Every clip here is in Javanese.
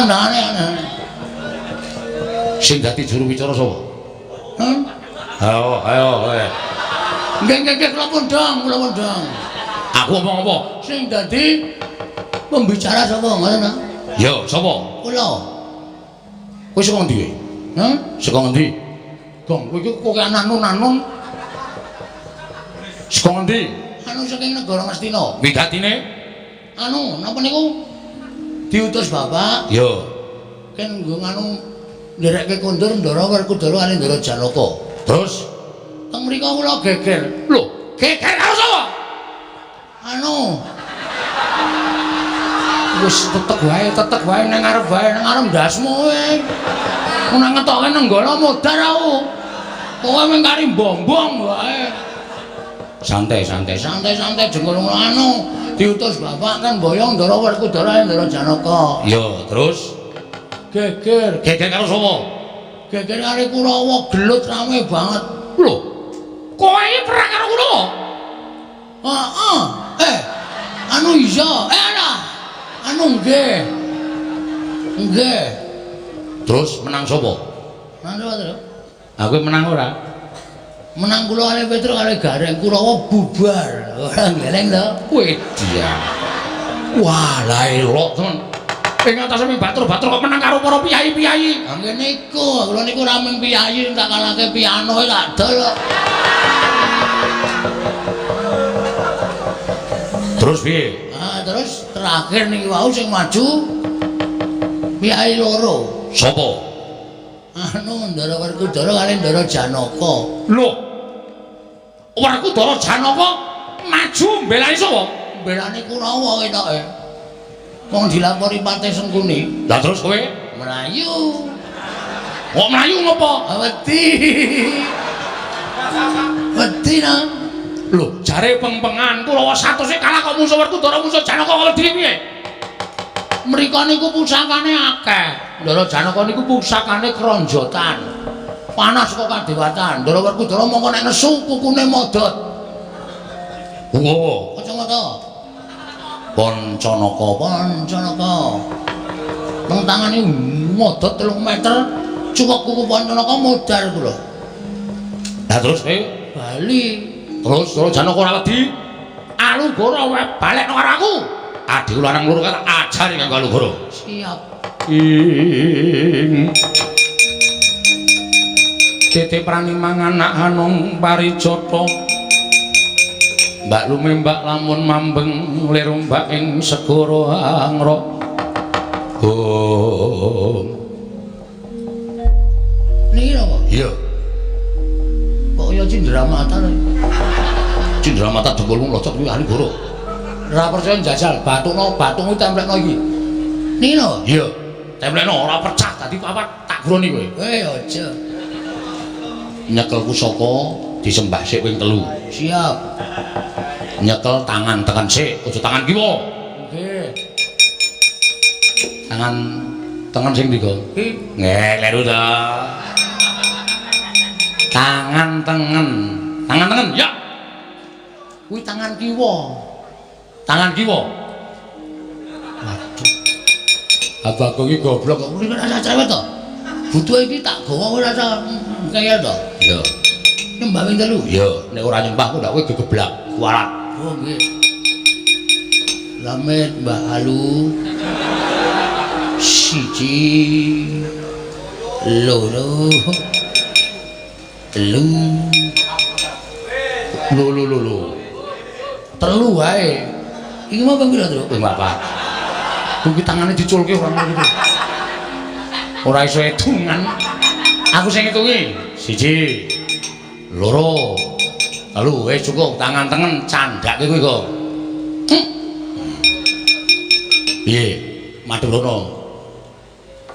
Andane. Sing dadi juru wicara sapa? Hah? Ayo, ayo, ayo. Nggih, nggih, nggih, kula pundhang, kula pundhang. Aku omong apa? Sing dadi pembicara sapa ngoten ta? Ya, sapa? Kula. Kowe saka ngendi kowe? Hah? Saka ngendi? Gong, kowe iki kok anun-anun. Saka ngendi? Anu saking negara Ngastina. Wigatine? Anu, napa niku? Diutus bapak. Ya. Ken nggo nganu nderekke kondur Ndara Werkudara kali Ndara Janaka. Terus teng mriku kula geger. Lho, geger karo sapa? Anu. Wis teteg wae ning ngarep wae, ning ngarep ndasmu kowe. Ora ngetoke nenggala modar aku. Kowe mung kari mbombong wae. Santai, santai, santai-santai jengkol ngono anu. Diutus bapak kan boyong Ndara Werkudara Ndara Janaka. Ya, terus geger. Geger karo sapa? Geger karo Kurawa, gelut rame banget. Lho, kowe iki perang karo Kurawa? Heeh. Anu iya, ala. Anu nggih. Nggih. Terus menang sapa? Menang sapa, Tru? Aku menang ora? Menang kula kali Petruk kali Gareng, Kurawa bubar. Ora ngeleng to. Kowe dia. Wah, lah elok temen. Ing atase batur-batur kok menang karo para piyayi-piyayi. Ha ngene iku, kula niku ora mung piyayi tak kalahke piano tak dol kok. Terus piye? Ah, terus terakhir niki wau sing maju piyayi loro. Sapa? Anu Ndara Werkudara kali Ndara Janaka. Lho. Werkudara Janaka maju mbelani sapa? Mbelani Kurawa ketoke. Wong dilapori Patih Sengkuni. Lah terus kowe mlayu. Kok mlayu ngopo? Wedi. Wedi na. Lho, jare peng-pengan Kurawa 100 kalah kok musuh Werkudara musuh Janaka kok wedi piye? Mriko niku pusakane akeh. Ndara Janaka niku pusakane kronjotan. Panas kok kadewatan. Ndara Werkudara mongko nek nesu kukune modot. Ngopo? Kacamata. Pancanaka, Pancanaka. Nang tangane modot 3 meter, cuwek kuku Pancanaka modar kula. Lah terus kowe bali. Terus terus Janaka ora wedi. Alugoro wae balekno karo aku. Adhiku lanang loro tak ajari kanggo Alugoro. Siap. Ing Tete prani mangan anak hanung parijata. Mbak lumembak lamun mambeng lir ombak ing segara angrok. Oh. Niki napa? Iya. Kok ya cindramata lho. Cindramata dengkulmu locot kuwi Alugoro. Ora percaya njajal, bathukno, bathukmu templekno iki. Niki napa? Iya. Templekno ora pecah dadi papat tak groni kowe. Aja. Nyekel pusaka disembah sik ping 3. Siap. Nyekel tangan tengen sik, aja tangan kiwa. Nggih. Tangan tengen sing ndi, Gong? Iki. Nggih, kleru to. Tangan tengen. Tangan tengen, ya. Kuwi tangan kiwa. Tangan kiwa. Waduh. Abah iki goblok kok ora rasa cerewet to. Butuhe iki tak gawa ora rasa kaya to. Iya. Nyembah ping 3. Iya, nek ora nyembah ku ndak kowe gegeblak, kualat. Oh nggih. Slamet Mbah Alu. 1 2 3 Lho lho lho lho. 3 wae. Iki mau ping pira, Truk? Ping 4. Kuwi tangane diculke ora ngono gitu. Ora iso hitungan. Aku sing ngitungi. 1 2 3. Wis cukup tangan tengen candhake kowe kok. Piye? Madhep rono.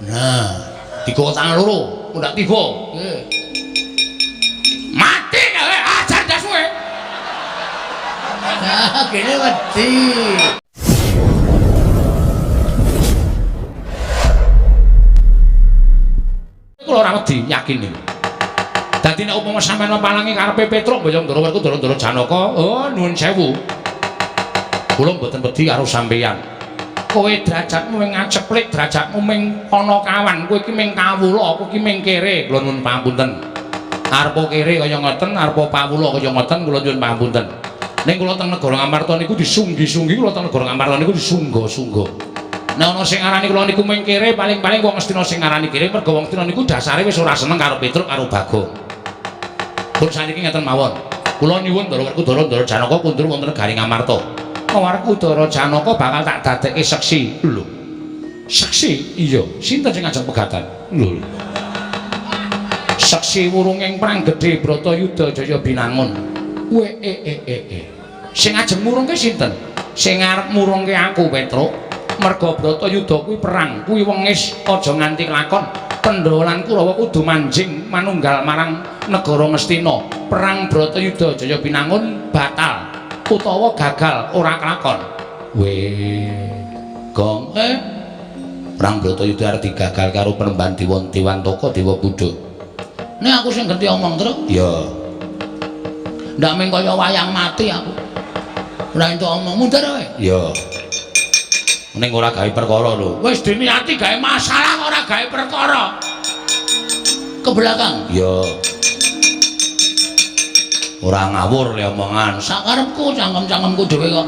Nah, digawa tangan loro, mundak tiba. Nggih. Mati kowe, ajar ndasmu kowe. Ah, kene wedi. Kula ora wedi, yakin iki. Dadi nek upama sampeyan mepalangi karepe Petruk mboyong Ndara Werkudara Ndara Janaka, oh nuwun sewu. Kula mboten wedi karo sampeyan. Kowe derajatmu ming ngaceplik, derajatmu ming ana kawan, kowe iki ming kawula, kowe iki ming kere. Kula nyuwun pangapunten. Arepa kere kaya ngoten, arepa pawula kaya ngoten, kula nyuwun pangapunten. Ning kula teng negara Ngamarta niku disunggi-sunggi, kula teng negara Ngamarta niku disungga-sungga. Nek ana sing ngarani kula niku ming kere, paling-paling wong Ngastina sing ngarani kere, merga wong Ngastina niku dasare wis ora seneng karo Petruk karo Bagong. Pun saniki ngeten mawon. Kula nyuwun Ndara Werkudara Ndara Janaka kundur wonten negari Ngamarta. Werkudara Janaka bakal tak dadekke seksi. Lho. Seksi? Iya. Sinten sing ngajeng pegatan? Lho. Seksi wurunging perang gedhe Bratayuda Jaya Binangun. We e e e e. Sing ajeng murungke sinten? Sing arep murungke aku Petruk. Merga Bratayuda kuwi perang, kuwi wengis aja nganti kelakon. Pandhawa lan Kurawa kudu manjing manunggal marang negara Ngastina. Perang Bratayuda Jaya Binangun batal utawa gagal ora kelakon. Weh, gong perang Bratayuda arep digagal karo Penemban Dewa Dewantaka Dewa Budha. Nek aku sing ngerti omong, Truk. Iya. Ndak mung kaya wayang mati aku. Ora entuk omong mundur kowe. Iya. Ning ora gawe perkara lho. Wis diniati gawe masalah ora gawe perkara. Ke belakang. Iya. Ora ngawur le omongan. Sakarepku cangkem-cangkemku dhewe kok.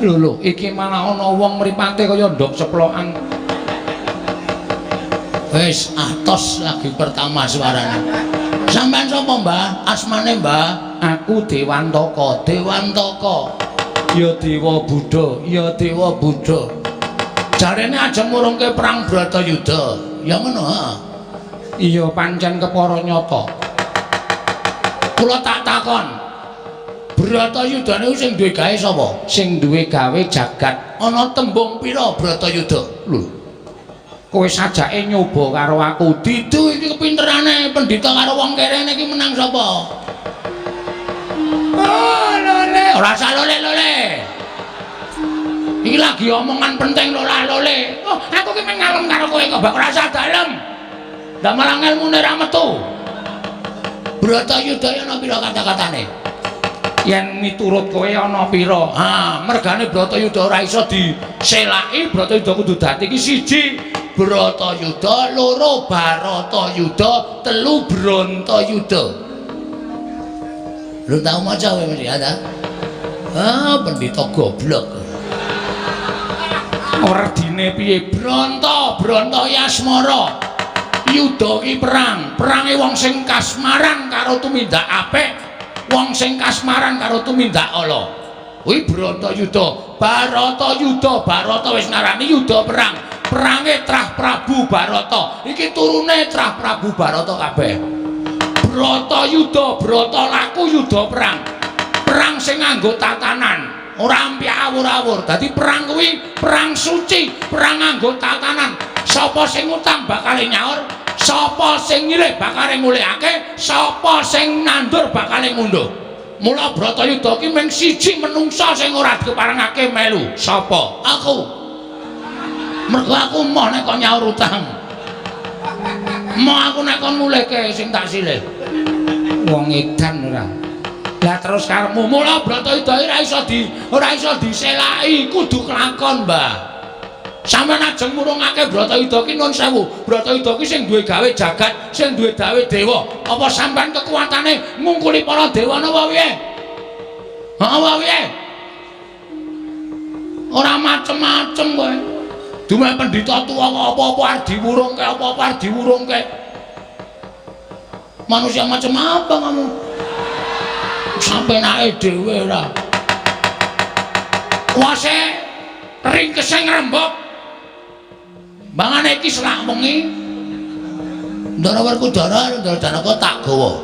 Lho lho, iki malah ana wong mripate kaya ndok ceplokan. Wis atos lagi pertama suarane. Sampeyan sapa, Mbah? Asmane, Mbah? Aku Dewantaka. Dewantaka. Ya Dewa Buddha, ya Dewa Buddha. Jarene aja murungke perang Bratayuda. Ya ngono, ha. Iya pancen kepara nyata. Kula tak takon. Bratayuda niku sing duwe gawe sapa? Sing duwe gawe jagat. Ana tembung pira Bratayuda? Lho. Kowe sajake nyoba karo aku. Didu iki kepinterane pendhita karo wong kerene iki menang sapa? Oh, lole, ora usah lole-lole. Iki lagi omongan penting lola-lole. Oh, aku ki mung ngalem karo kowe kok, ora usah dalem. Ndak malah ngelmune ra metu. Bratayuda ana pira kata-katane? Yen miturut kowe ana pira? Ha, mergane Bratayuda ora iso diselaki, Bratayuda kudu dadi iki siji Bratayuda, loro Baratayuda, telu Brantayuda. Lu tau maca kowe mesti ya ta? Ah, pendhita goblok. Werdine piye? Branta, Branta Yasmara. Yuda ki perang, perange wong sing kasmaran karo tumindak apik, wong sing kasmaran karo tumindak ala. Kuwi Bratayuda, Baratayuda, Barata wis ngarani yuda perang. Perange Trah Prabu Barata. Iki turune Trah Prabu Barata kabeh. Bratayuda, brata laku yuda perang. Perang sing nganggo tatanan, ora ampyak awur-awur. Dadi perang kuwi perang suci, perang nganggo tatanan. Sapa sing ngutang bakale nyaur, sapa sing nyilih bakale ngulihake, sapa sing nandur bakale ngunduh. Mula Bratayuda ki mung siji menungsa sing ora diparengake melu. Sapa? Aku. Mergo aku moh nek kon nyaur utang. Moh aku nek kon ngulihke sing tak silih. Wong edan ora. Lah terus karepmu mula Bratayuda ora iso diselaki, kudu kelakon, Mbah. Sampeyan ajeng murungake Bratayuda ki nun sewu. Bratayuda ki sing duwe gawe jagat, sing duwe gawe dewa. Apa sampeyan kekuatane ngungkuli para dewa napa piye? Heeh, apa piye? Ora macem-macem kowe. Dumeh pendhita tuwa kok apa-apa arep diwurungke, apa-apa arep diwurungke. Manusia macam apa kamu? Sampenake dhewe ora. Kuwase ringkese ngrembug. Bangane iki selak wengi. Ndara Werkudara, Ndara Janaka tak gawa.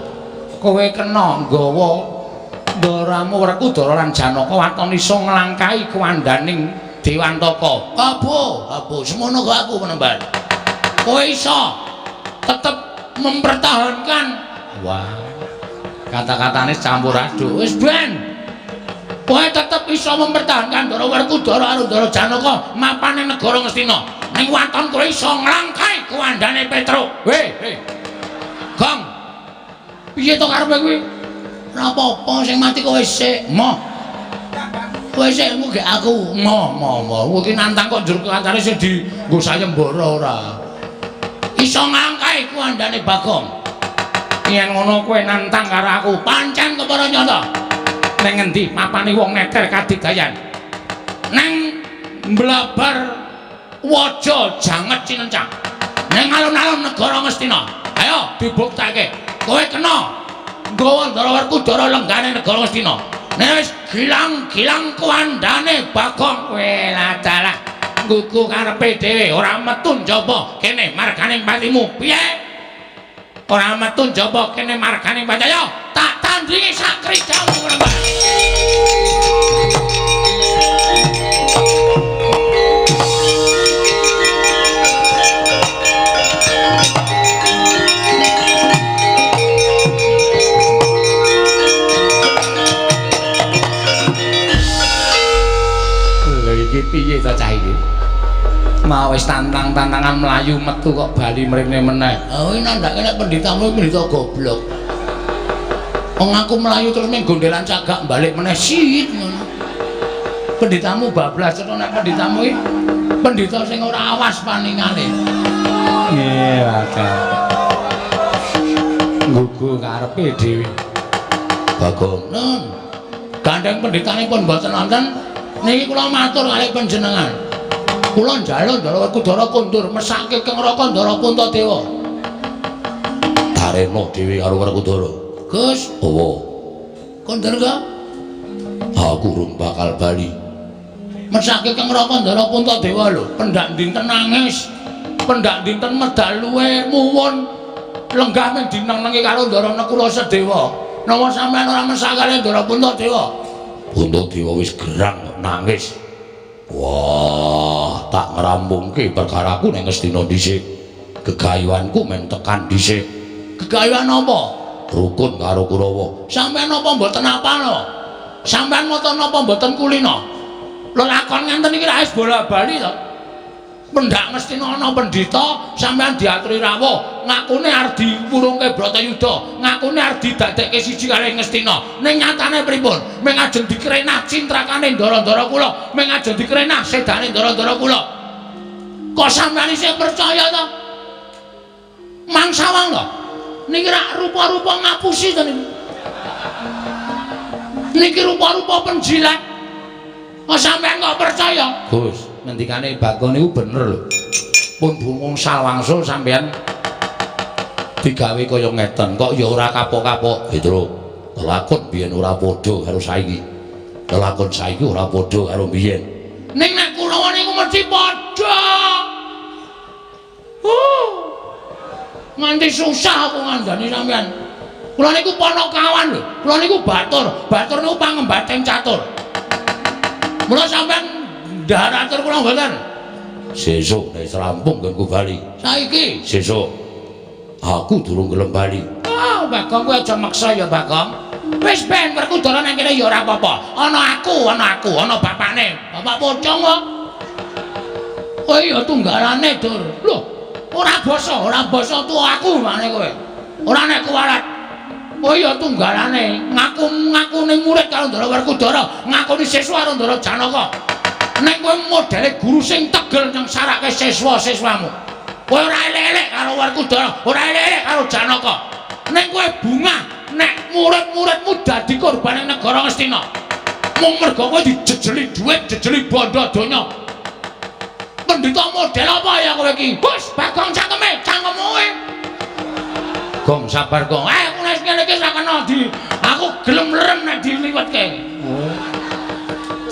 Kowe kena nggawa ndaramu Werkudara lan Janaka waton iso nglangkahi kuwandaning Dewantaka. Kabo, kabo, semono kok aku penemban. Kowe iso tetep mempertahankan. Wah. Kata-katane campur aduk. Wis ben. Kowe tetep iso mempertahankan Ndara Werkudara karo Ndara Janaka mapane negara Ngastina. Ning waton kowe iso nglangkahi kuwandane Petruk. Weh, hei. Gong. Piye to karepe kuwi? Ora apa-apa, sing mati kowe sik. Moh. Kowe sik engko gek aku. Mo mo mo. Kowe iki nantang kok njur kancane sing dienggo sayembara ora. Iso ngangkai kuandane Bagong. Yen ngono kowe nantang karo aku, pancen kepara nyata. Neng ngendi mapane wong neter kadidayan? Neng mblabar waja janget cinencang. Neng alun-alun negara Ngastina. Ayo dibuktekake. Kowe kena nggawa Ndara Werkudara lenggane negara Ngastina. Nek wis gilang-gilang kuandane Bagong, kowe ladalah nggugu karepe dhewe ora metu njaba kene marganing patimu. Piye? Ora metu njaba kene marganing patimu. Ayo tak tandingi sak krijamu ngono, Mbak. Iki piye ta cah iki? Mau wis tantang-tantangan mlayu metu kok bali mrene meneh. Oh, iki nandhake nek pendhitamu pendhita goblok. Wong aku mlayu terus ning gondelan cagak balik meneh sit ngono. Pendhitamu bablas cetha nek pendhitamu iki pendhita sing ora awas paningale. Nggih, wadah. Nggugu karepe dhewe. Bagong, nun. Gandeng pendhitanipun mboten wonten. Niki kula matur kalih panjenengan. Kula njaluk Ndara Werkudara kondur mesake Kang Raka Ndara Puntadewa. Tarena dhewe karo Werkudara. Gus, owo. Kondur ga? Aku urung bakal bali. Mesake Kang Raka Ndara Puntadewa lho, pendak dinten nangis, pendak dinten medal luwe muwun lenggah ming dineng-nengi karo Ndara Nekula Sedewa. Napa sampeyan ora mesakane Ndara Puntadewa? Puntadewa wis gerang kok nangis. Wah, tak ngrampungke perkaraku ning Ngastina dhisik. Gegayuhanku men tekan dhisik. Gegayuhan apa? Rukun karo Kurawa. Sampeyan napa mboten apal? Sampeyan mata napa mboten kulina? Lelakon ngenten iki ra wis bola-bali to. Pendak Ngastina ana pendhita, sampeyan diaturi rawuh, ngakune arep diwurungke Bratayuda, ngakune arep didadekke siji kalih Ngastina. Ning nyatane pripun? Ming ajeng dikrenah cintrakane ndara-ndara kula, ming ajeng dikrenah sedane ndara-ndara kula. Kok sampeyan isih percaya to? Mangsawang to? Niki rak rupa-rupa ngapusi to niki. Niki rupa-rupa penjilat. Kok sampeyan kok percaya? Gus, ngendikane Bagong niku bener lho. Pun bungkung salwangsul sampeyan digawe kaya ngeten, kok ya ora kapok-kapok. Petro, lelakon biyen ora padha karo saiki. Lelakon saiki ora padha karo biyen. Ning nek Kurawa niku mesti padha. Nganti susah aku ngandani sampeyan. Kula niku panakawan lho. Kula niku batur. Batur niku pangembating catur. Mula sampeyan ndhar atur kula mboten. Sesuk nek rampung nggonku bali. Saiki sesuk aku durung gelem bali. Ah, Bagong kowe aja maksa ya, Bagong. Wis ben Werkudara nang kene ya ora apa-apa. Ana aku, ana aku, ana bapakne. Bapak pocong kok. Oh iya tunggalane, Dur. Lho, ora basa tuwa aku mane kowe. Ora nek kuwalat. Oh iya tunggalane, ngaku-ngakune murid karo Ndara Werkudara, ngakoni siswa karo Ndara Janaka. Nek kowe modele guru sing tegel nyengsarake siswa-siswamu. Kowe ora elek-elek karo Werkudara, ora elek-elek karo Janaka. Nek kowe bungah nek murid-muridmu dadi korbane negara Ngastina. Mung mergo kowe dijejeli dhuwit, jejeli bondo donya. Pendhita model apa ya kowe iki? Bos, Bagong cangkeme, cangkemmu kowe. Gong sabar, Gong. Aku nek ngene iki ora kena di. Aku gelem lerem nek diliwetke.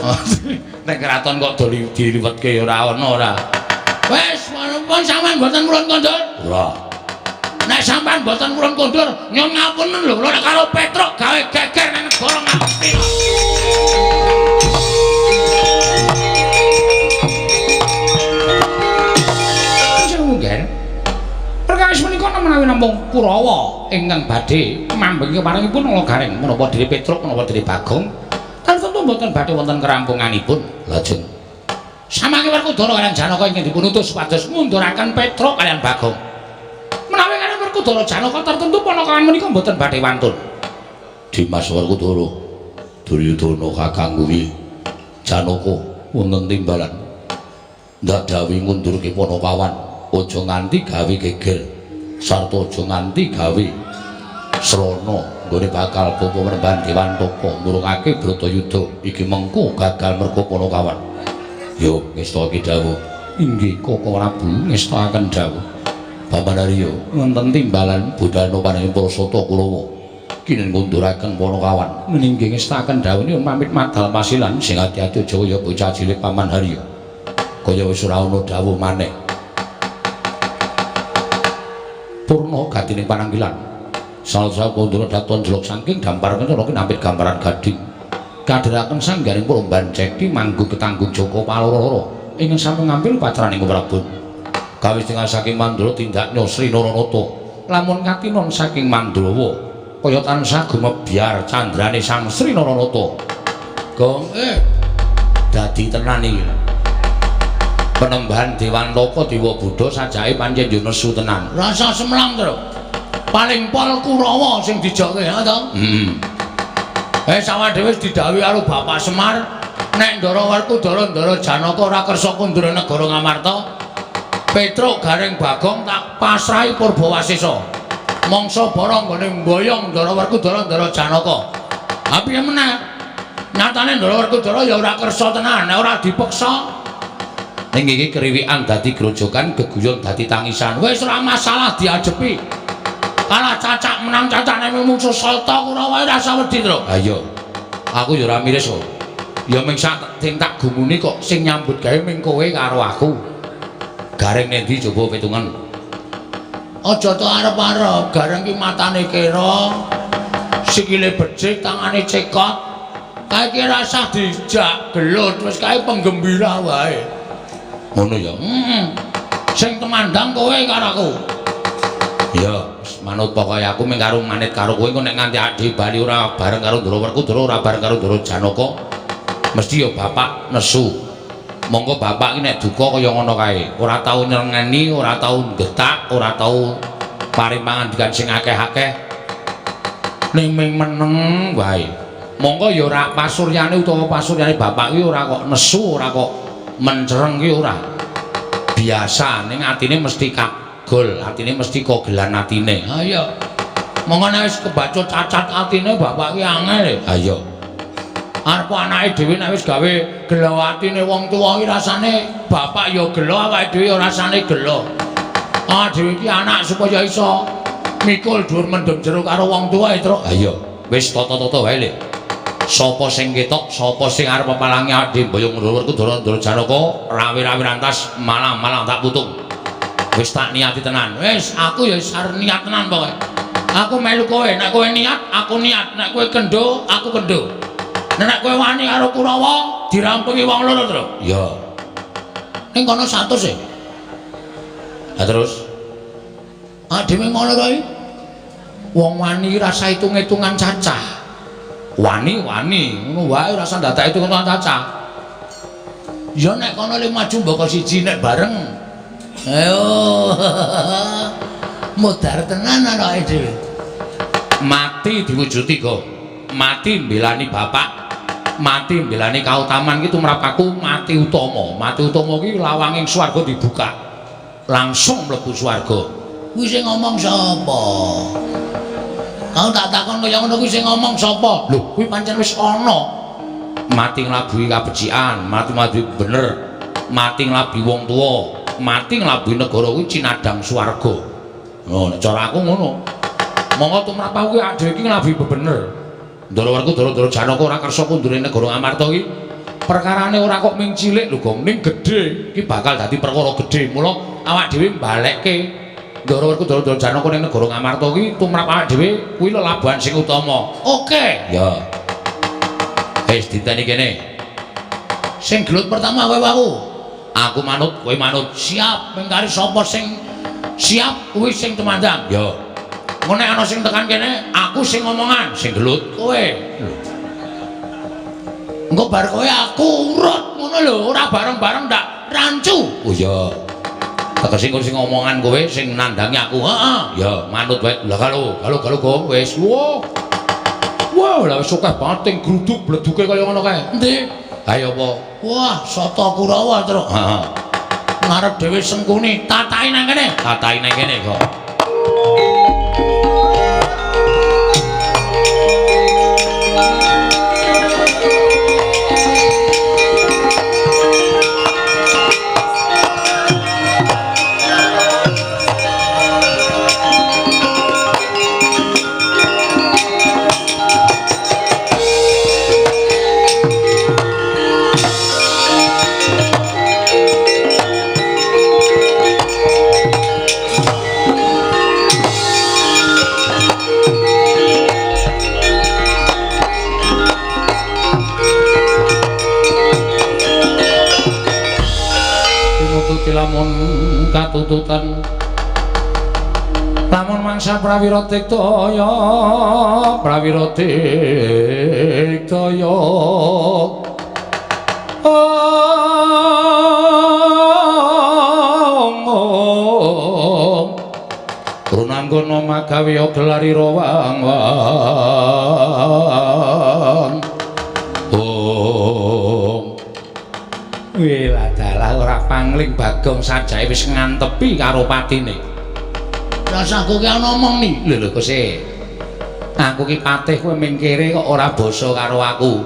Oh. Nek kraton kok diliwetke ora ana ora. Wis, pun sampean mboten purun kondur. Ora. Nek sampean mboten purun kondur, nyuwun ngapunten lho, kula nek karo Petruk gawe geger nang negara Ngastina. Perkawis menika menawi namung Kurawa ingkang badhe mambengi keparengipun Ala Gareng menapa dene Petruk menapa dene Bagong tentu mboten badhe wonten kerampunganipun. Lajeng samangke Werkudara kaliyan Janaka ingkang dipunutus supados ngunduraken Petruk kaliyan Bagong. Menawi kaliyan Werkudara Janaka tertentu panakawan menika mboten badhe wantun. Dimas Werkudara Duryudana kakang kuwi Janaka wonten timbalan. Ndak dawuhi ngundurke Panakawan, aja nganti gawe geger sarta aja nganti gawe srana nggone bakal bapa Panembahan Dewantaka murungake Bratayuda iki mengko gagal merga Panakawan. Yo ngestake dawuh. Inggih Koko Prabu ngestakaken dawuh. Paman Arya wonten timbalan budhana paring Prasata Kurawa kinen ngunduraken Panakawan. Inggih ngestakaken dawuh pamit madal pasilan sing ati-ati aja kaya bocah cilik Paman Harya. Kaya wis ora ana dawuh maneh. Purna gatining pananggilan. Salsa kundura daton jelok saking dampar kencana kinambit gambaran gading. Kadheraken sanggaring Purban Ceki manggung ketanggung Joko Paloro ingkang sampun ngambil paceraning Prabu. Kawis tengah saking Mandura tindaknya Sri Naranata. Lamun katinon saking Mandrawa kaya tansah gumebyar candrane Sang Sri Naranata. Gong dadi tenan iki. Penembahan Dewantaka Dewa Buddha sajake pancen yo nesu tenan. Rasa semlang to. Paling pol Kurawa sing dijoke ha to. Heeh. Sawah dhewe wis didhawuhi karo Bapak Semar nek Ndara Werkudara Ndara Janaka ora kersa kundur negara Ngamarta, Petruk Gareng Bagong tak pasrahi Purbawasesa. Mangsa bara nggone mboyong Ndara Werkudara Ndara Janaka. Ha piye meneh? Nyatane Ndara Werkudara ya ora kersa tenan, nek ora dipeksa. Ning iki kriwikan dadi grojokan, geguyon dadi tangisan. Wis ora masalah diajepi. Kalah cacak menang cacak nek mungsuh Salta Kurawa ora usah wedi, Tru. Ha iya. Aku ya ora miris kok. Ya ming sak sing tak gumuni kok sing nyambut gawe ming kowe karo aku. Gareng nendi coba pitungan. Aja to arep-arep, gareng ki matane kera, sikile becik, tangane cekot. Kae ki ora usah dijak gelut, wis kae penggembira wae. Ngono ya. Heeh. Sing temandang kowe karo aku. Ya, manut pokoke aku ming karo manit karo kowe engko nek nganti ade bali ora bareng karo Ndara Werkudara, ora bareng karo Ndara Janaka, mesti ya bapak nesu. Monggo bapak iki nek duka kaya ngono kae, ora tau nyerengeni, ora tau nggetak, ora tau paring pangandikan sing akeh-akeh. Ning ming meneng wae. Monggo ya ora pasuryane utawa pasuryane bapak iki ora kok nesu, ora kok mencereng ki ora. Biasa ning atine mesti kagol, atine mesti kogelan atine. Ha iya. Monggo nek wis kebacut cacat atine bapak ki angel. Ha iya. Arep anake dhewe nek wis gawe gelo atine wong tuwa ki rasane bapak ya gelo, awake dhewe ya rasane gelo. Awake dhewe iki anak supaya iso mikul dhuwur mendem jero karo wong tuwa, Truk. Ha iya. Wis tata-tata wae, Lek. Sapa sing ketok, sapa sing arep pepalangi awake dhewe mboyong Ndara Werkudara Ndara Janaka, rawe-rawe rantas malang-malang tak putung. Wis tak niati tenan. Wis, aku ya wis arep niat tenan pokoke. Aku melu kowe, nek kowe niat, aku niat, nek kowe kendho, aku kendho. Nek kowe wani karo Kurawa, dirampungi wong loro, Tru. Iya. Ning kono 100 e. Lah terus dhewe ngono to iki. Wong wani rasa hitung-hitungan cacah. Wani-wani ngono wae rasa ndadak hitung-hitungan cacah. Ya nek kono le maju mbaka siji nek bareng. Ayo. Modar tenan anake dhewe. Mati diwujudi kok. Mati mbelani bapak, mati mbelani kautaman ki tumrap aku mati utama. Mati utama ki lawanging swarga dibuka. Langsung mlebu swarga. Kuwi sing ngomong sapa? Kau tak takon kaya ngono kuwi sing ngomong sapa? Lho, kuwi pancen wis ana. Mati nglabuhi kabecikan, mati nglabuhi bener, mati nglabuhi wong tuwa, mati nglabuhi negara kuwi cinadang swarga. Oh, nek cara aku ngono. Monggo tumrap aku kuwi dhewe iki nglabuhi bebener. Ndara Werkudara Ndara Janaka ora kersa kundure negara Ngamarta iki. Perkarane ora kok ming cilik lho, Gong, ning gedhe. Iki bakal dadi perkara gedhe. Mula awak dhewe mbalekke Ndara Werkudara Ndara Janaka ning negara Ngamarta iki tumrap awak dhewe kuwi lelabuhan sing utama. Oke. Ya. Wis diteni kene. Sing gelut pertama kowe aku. Aku manut, kowe manut. Siap, mengkari sapa sing siap kuwi sing tumandang. Ya. Engko nek ana sing tekan kene, aku sing ngomongan, sing gelut kowe. Engko bar kowe aku urut ngono lho, ora bareng-bareng ndak rancu. Oh iya. Tegese engko sing ngomongan kowe sing nandangi aku. Heeh. Ya, manut wae. Lah kalo, kalo kalo go wis. Wah. Wah, lah wis akeh banget ting gruduk bleduke kaya ngono kae. Endi? Ayo apa? Wah, Sata Kurawa, Truk. Heeh. Ngarep dhewe Sengkuni, tatahi nang kene. Tatahi nang kene kok. Lamun katututan lamun mangsa prawira diktaya prawira diktaya om runanggana magawe gelar rawang wang om. Weladalah ora pangling Bagong sajae wis ngantepi karo patine. Rasaku ki ana omong ni. Lho lho Kose. Aku ki patih kowe mingkire kok ora basa karo aku.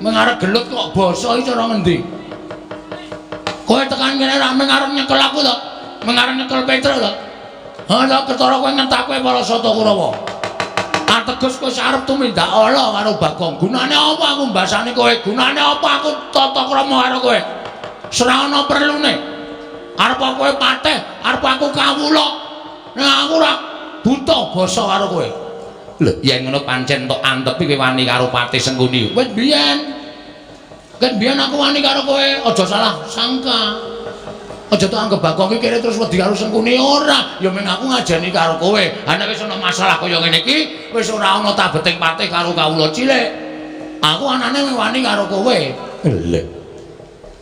Meng arep gelut kok basa iki cara ngendi? Kowe tekan kene ra meng arep nyekel aku to? Meng arep nyekel Petruk to? Ha ta ketara kowe ngentak kowe para Sata Kurawa. Ateges kowe arep tumindak ala karo Bagong. Gunane apa aku mbasani kowe? Gunane apa aku tata krama karo kowe? Ora ana perlune. Arep kowe patih, arep aku kawula. Nek aku ora buta basa karo kowe. Lho, yen ngono pancen tok antepi kowe wani karo Patih Sengkuni. Wis biyen. Ket biyen aku wani karo kowe, aja salah sangka. Aja tok anggep Bagong iki kere terus wedi karo Sengkuni ora. Ya meng aku ngajeni karo kowe. Ha nek wis ana masalah kaya ngene iki, wis ora ana tabeting patih karo kawula cilik. Aku anane wani karo kowe. Lho.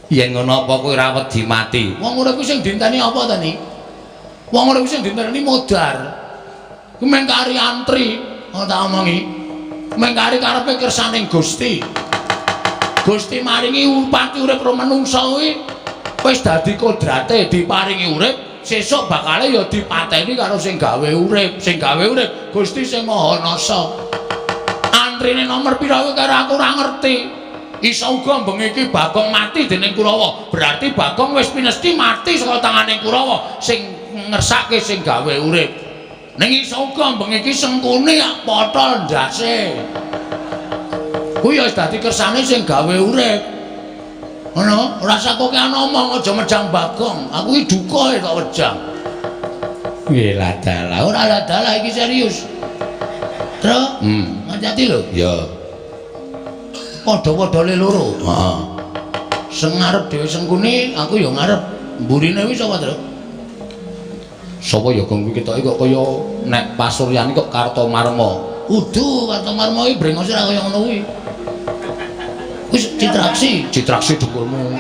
Yen ngono apa kowe ora wedi mati? Wong urip kuwi sing dinteni apa ta ni? Wong urip kuwi sing dinteni modar. Kuwi meng kari antri, ngono tak omongi. Meng kari karepe kersaning Gusti. Gusti maringi upati urip ro menungsa kuwi wis dadi kodrate diparingi urip, sesuk bakale ya dipateni karo sing gawe urip, sing gawe urip Gusti sing Maha Nasa. Antrine nomor pira kuwi karo aku ora ngerti. Iso uga bengi iki Bagong mati dening Kurawa. Berarti Bagong wis pinesti mati saka tangane Kurawa sing ngersake sing gawe urip. Ning iso uga bengi iki Sengkuni potol ndase. Kuwi ya wis dadi kersane sing gawe urip. Ngono, ora usah kowe ana omong aja mejang Bagong. Aku iki duka kok wejang. Nggih ladalah, ora ladalah iki serius. Truk, hati-hati lho. Ya. Padha-padha le loro. Heeh. Sing ngarep dhewe Sengkuni, aku ya ngarep. Mburine kuwi sapa, Truk? Sapa ya Gong kuwi ketoke kok kaya nek pasuryane kok Kartomarma. Udu Kartomarma iki brengose ora kaya ngono kuwi. Kuwi Citraksi, Citraksi dengkulmu.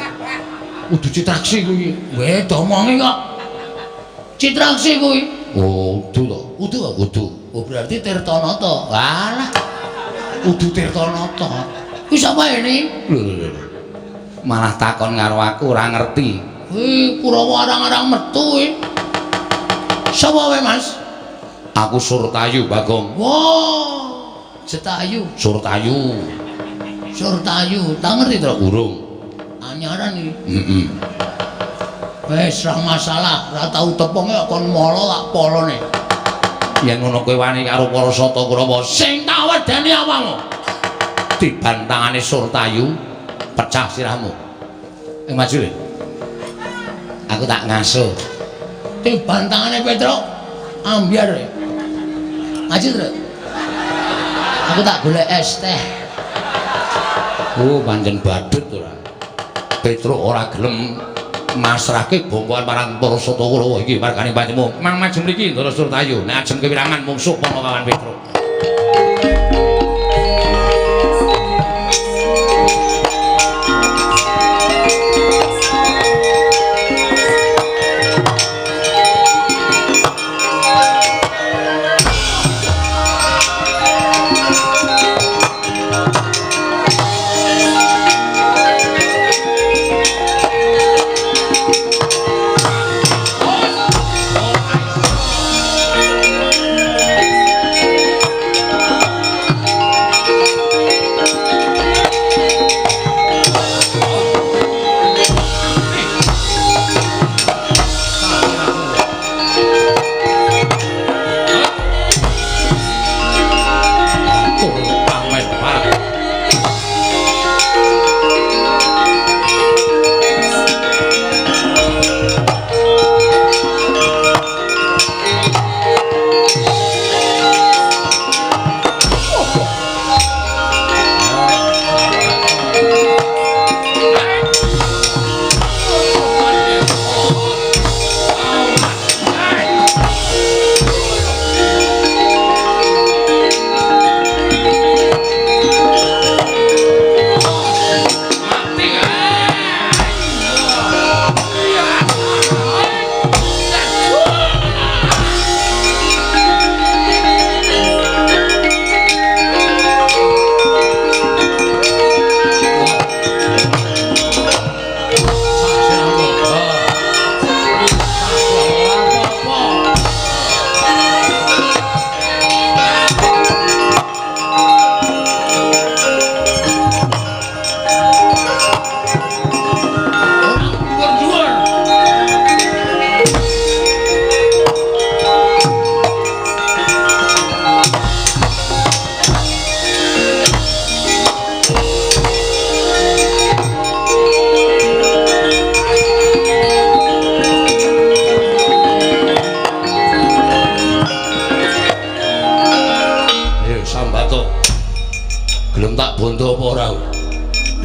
Udu Citraksi kuwi. Weh, domongi kok. Citraksi kuwi. Oh, udu to. Udu kok udu. Oh, berarti Tirtanata. Walah. Udu Tirtanata. Kuwi sapa ini? Lho lho lho. Malah takon karo aku ora ngerti. Kuwi Kurawa arang-arang metu kuwi. Sapa kowe, Mas? Aku Surtayu, Bagong. Wah, Jetayu. Surtayu. Surtayu, tak ngerti to? Urung. Anyaran iki. Heeh. Wis ra masalah, ora tau tepunge kok kon molo tak polone. Yen ngono kowe wani karo para Sata Kurawa, sing tak wedeni awakmu. Dibantangane Surtayu pecah sirahmu. Maju le. Aku tak ngaso. Dibantangane Petruk ambyar. Maju, Truk. Aku tak golek es teh. Oh, pancen badut ora. Petruk ora gelem masrahke bongkoan marang para Sata Kurawa iki margane pancemu. Mang maju mriki Ndara Surtayu. Nek ajeng kewirangan mungsuh Panakawan Petruk.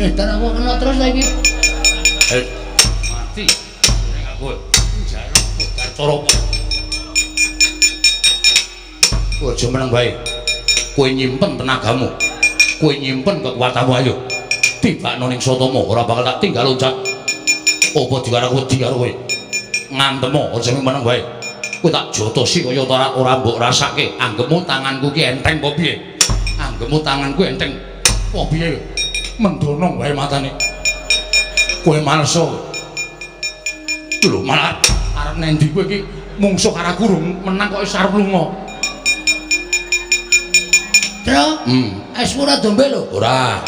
Dan aku kena terus lagi. Mati. Ning aku njaluk budar cara apa? Kowe aja meneng wae. Kowe nyimpen tenagamu. Kowe nyimpen kekuatanmu ayo. Tibakno ning Satama ora bakal tak tinggal loncat. Apa dikarep wedi karo kowe? Ngantemo aja meneng wae. Kowe tak jotosi kaya ora mbok rasake. Anggepmu tanganku ki enteng apa piye? Anggepmu tanganku enteng apa piye? Mendono wae matane. Kowe malso. Lho malah arep nendi kowe iki mungsuh karo aku menang kok wis arep lunga. Tro, es ora dombe lho. Ora.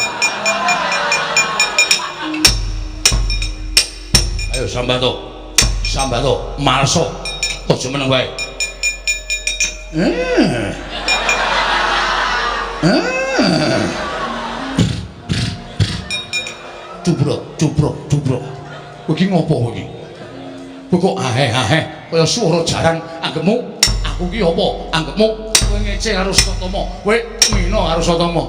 Ayo sambato. Sambato, malso. Aja meneng wae. Cubrok, cubrok, cubrok. Kowe iki ngopo kowe iki? Kowe kok aheh-aheh kaya swara jaran anggepmu aku ki apa? Anggepmu kowe ngece karo Satama, kowe ngina karo Satama.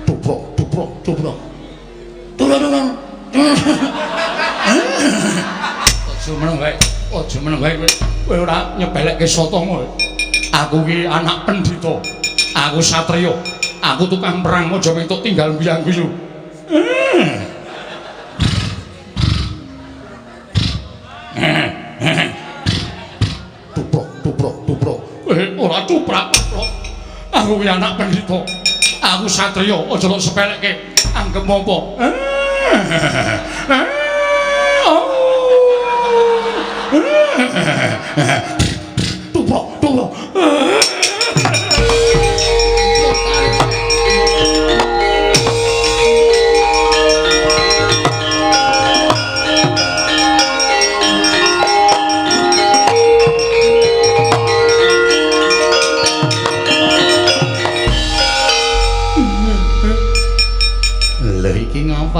Cubrok, cubrok, cubrok. Turun. Aja meneng wae. Aja meneng wae kowe. Kowe ora nyepelekke Satama. Aku ki anak pendhita. Aku satriya. Aku tukang perang aja entuk tinggal mbiyang-biyu. Tuprok, tuprok, tuprok. Ora tuprak, tuprok. Aku ki anak pendhita. Aku satriya, aja tok sepelekke. Anggep apa? Tuprok, tuprok.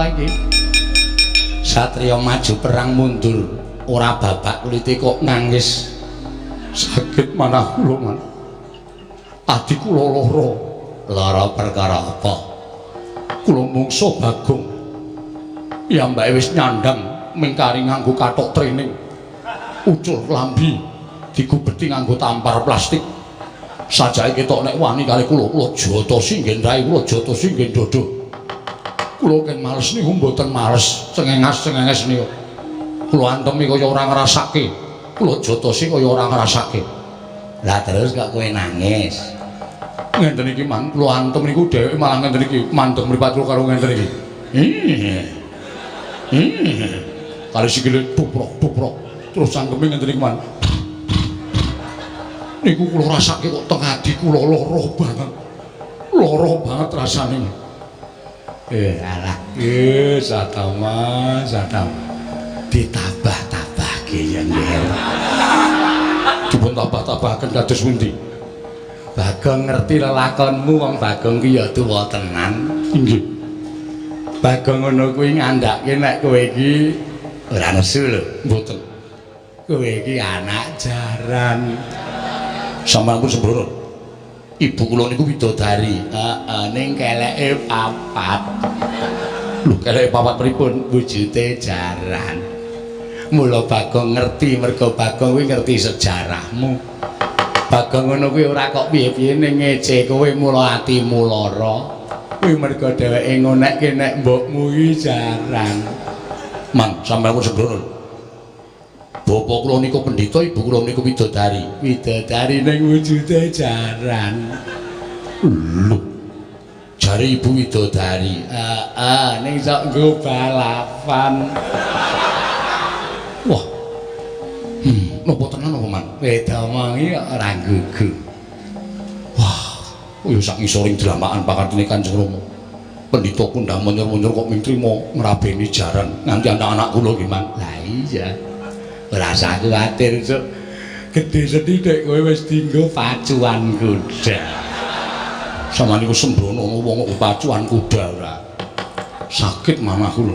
Iki satriya maju perang mundur ora babak kulite kok nangis sakit manah kula man ati kula lara lara perkara apa kula mungsuh Bagong piyambake wis nyandang mingkari nganggo kathok training ucul lambi digubeti nganggo tampar plastik sajake ketok nek wani kali kula kula jotosi nggen rai kula jotosi nggen dodo. Kula ken males niku mboten males, cengengas-cengenges niku. Kula antemi kaya ora ngrasake. Kula jotosi kaya ora ngrasake. Lah terus kok kowe nangis? Ngenten iki mang, kula antem niku dheweke malah ngenten iki, mandeg mripat kula karo ngenten iki. Kali sikile tuprok-tuprok, terus cangkeme ngenten iki man. Niku kula rasake kok teng ati kula lara banget. Lara banget rasane. Alah, Satama, Satama. Ditambah-tambahke ya nggih. Dipun tambah-tambahaken kados pundi? Bagong ngerti lelakonmu wong Bagong ki ya tuwa tenan. Inggih. Bagong ngono kuwi ngandhake nek kowe iki ora nesu lho. Mboten. Kowe iki anak jaran. Sampeyan pun sembrono. Ibu kula niku widodari. Heeh, ning keleke papat. Lho, keleke papat pripun? Wujude jaran. Mula Bagong ngerti mergo Bagong kuwi ngerti sejarahmu. Bagong ngono kuwi ora kok piye-piye ning ngece kowe mula atimu lara. Kuwi mergo dheweke ngonekke nek mbokmu iki jaran. Man, sampeyan pun sembrono. Bapak kula niku pendhita, ibu kula niku widodari. Widodari ning wujude jaran. Lho. Jare ibu widodari. Heeh, ning sok nggo balapan. Wah. Napa tenan apa, Man? Wedomongi kok ora gugu. Wah, ya sak ngisoring dlamakan pakartine Kanjeng Rama. Pendhita kundang menyor-menyor kok ming trima ngrabeni jaran nganti anak-anak kula nggih, Man. Lah iya. Ora usah kuwatir, Cuk. Gedhe sethithik kowe wis dienggo pacuan kuda. Sampeyan niku sembrono wong kok pacuan kuda ora. Sakit manah kula.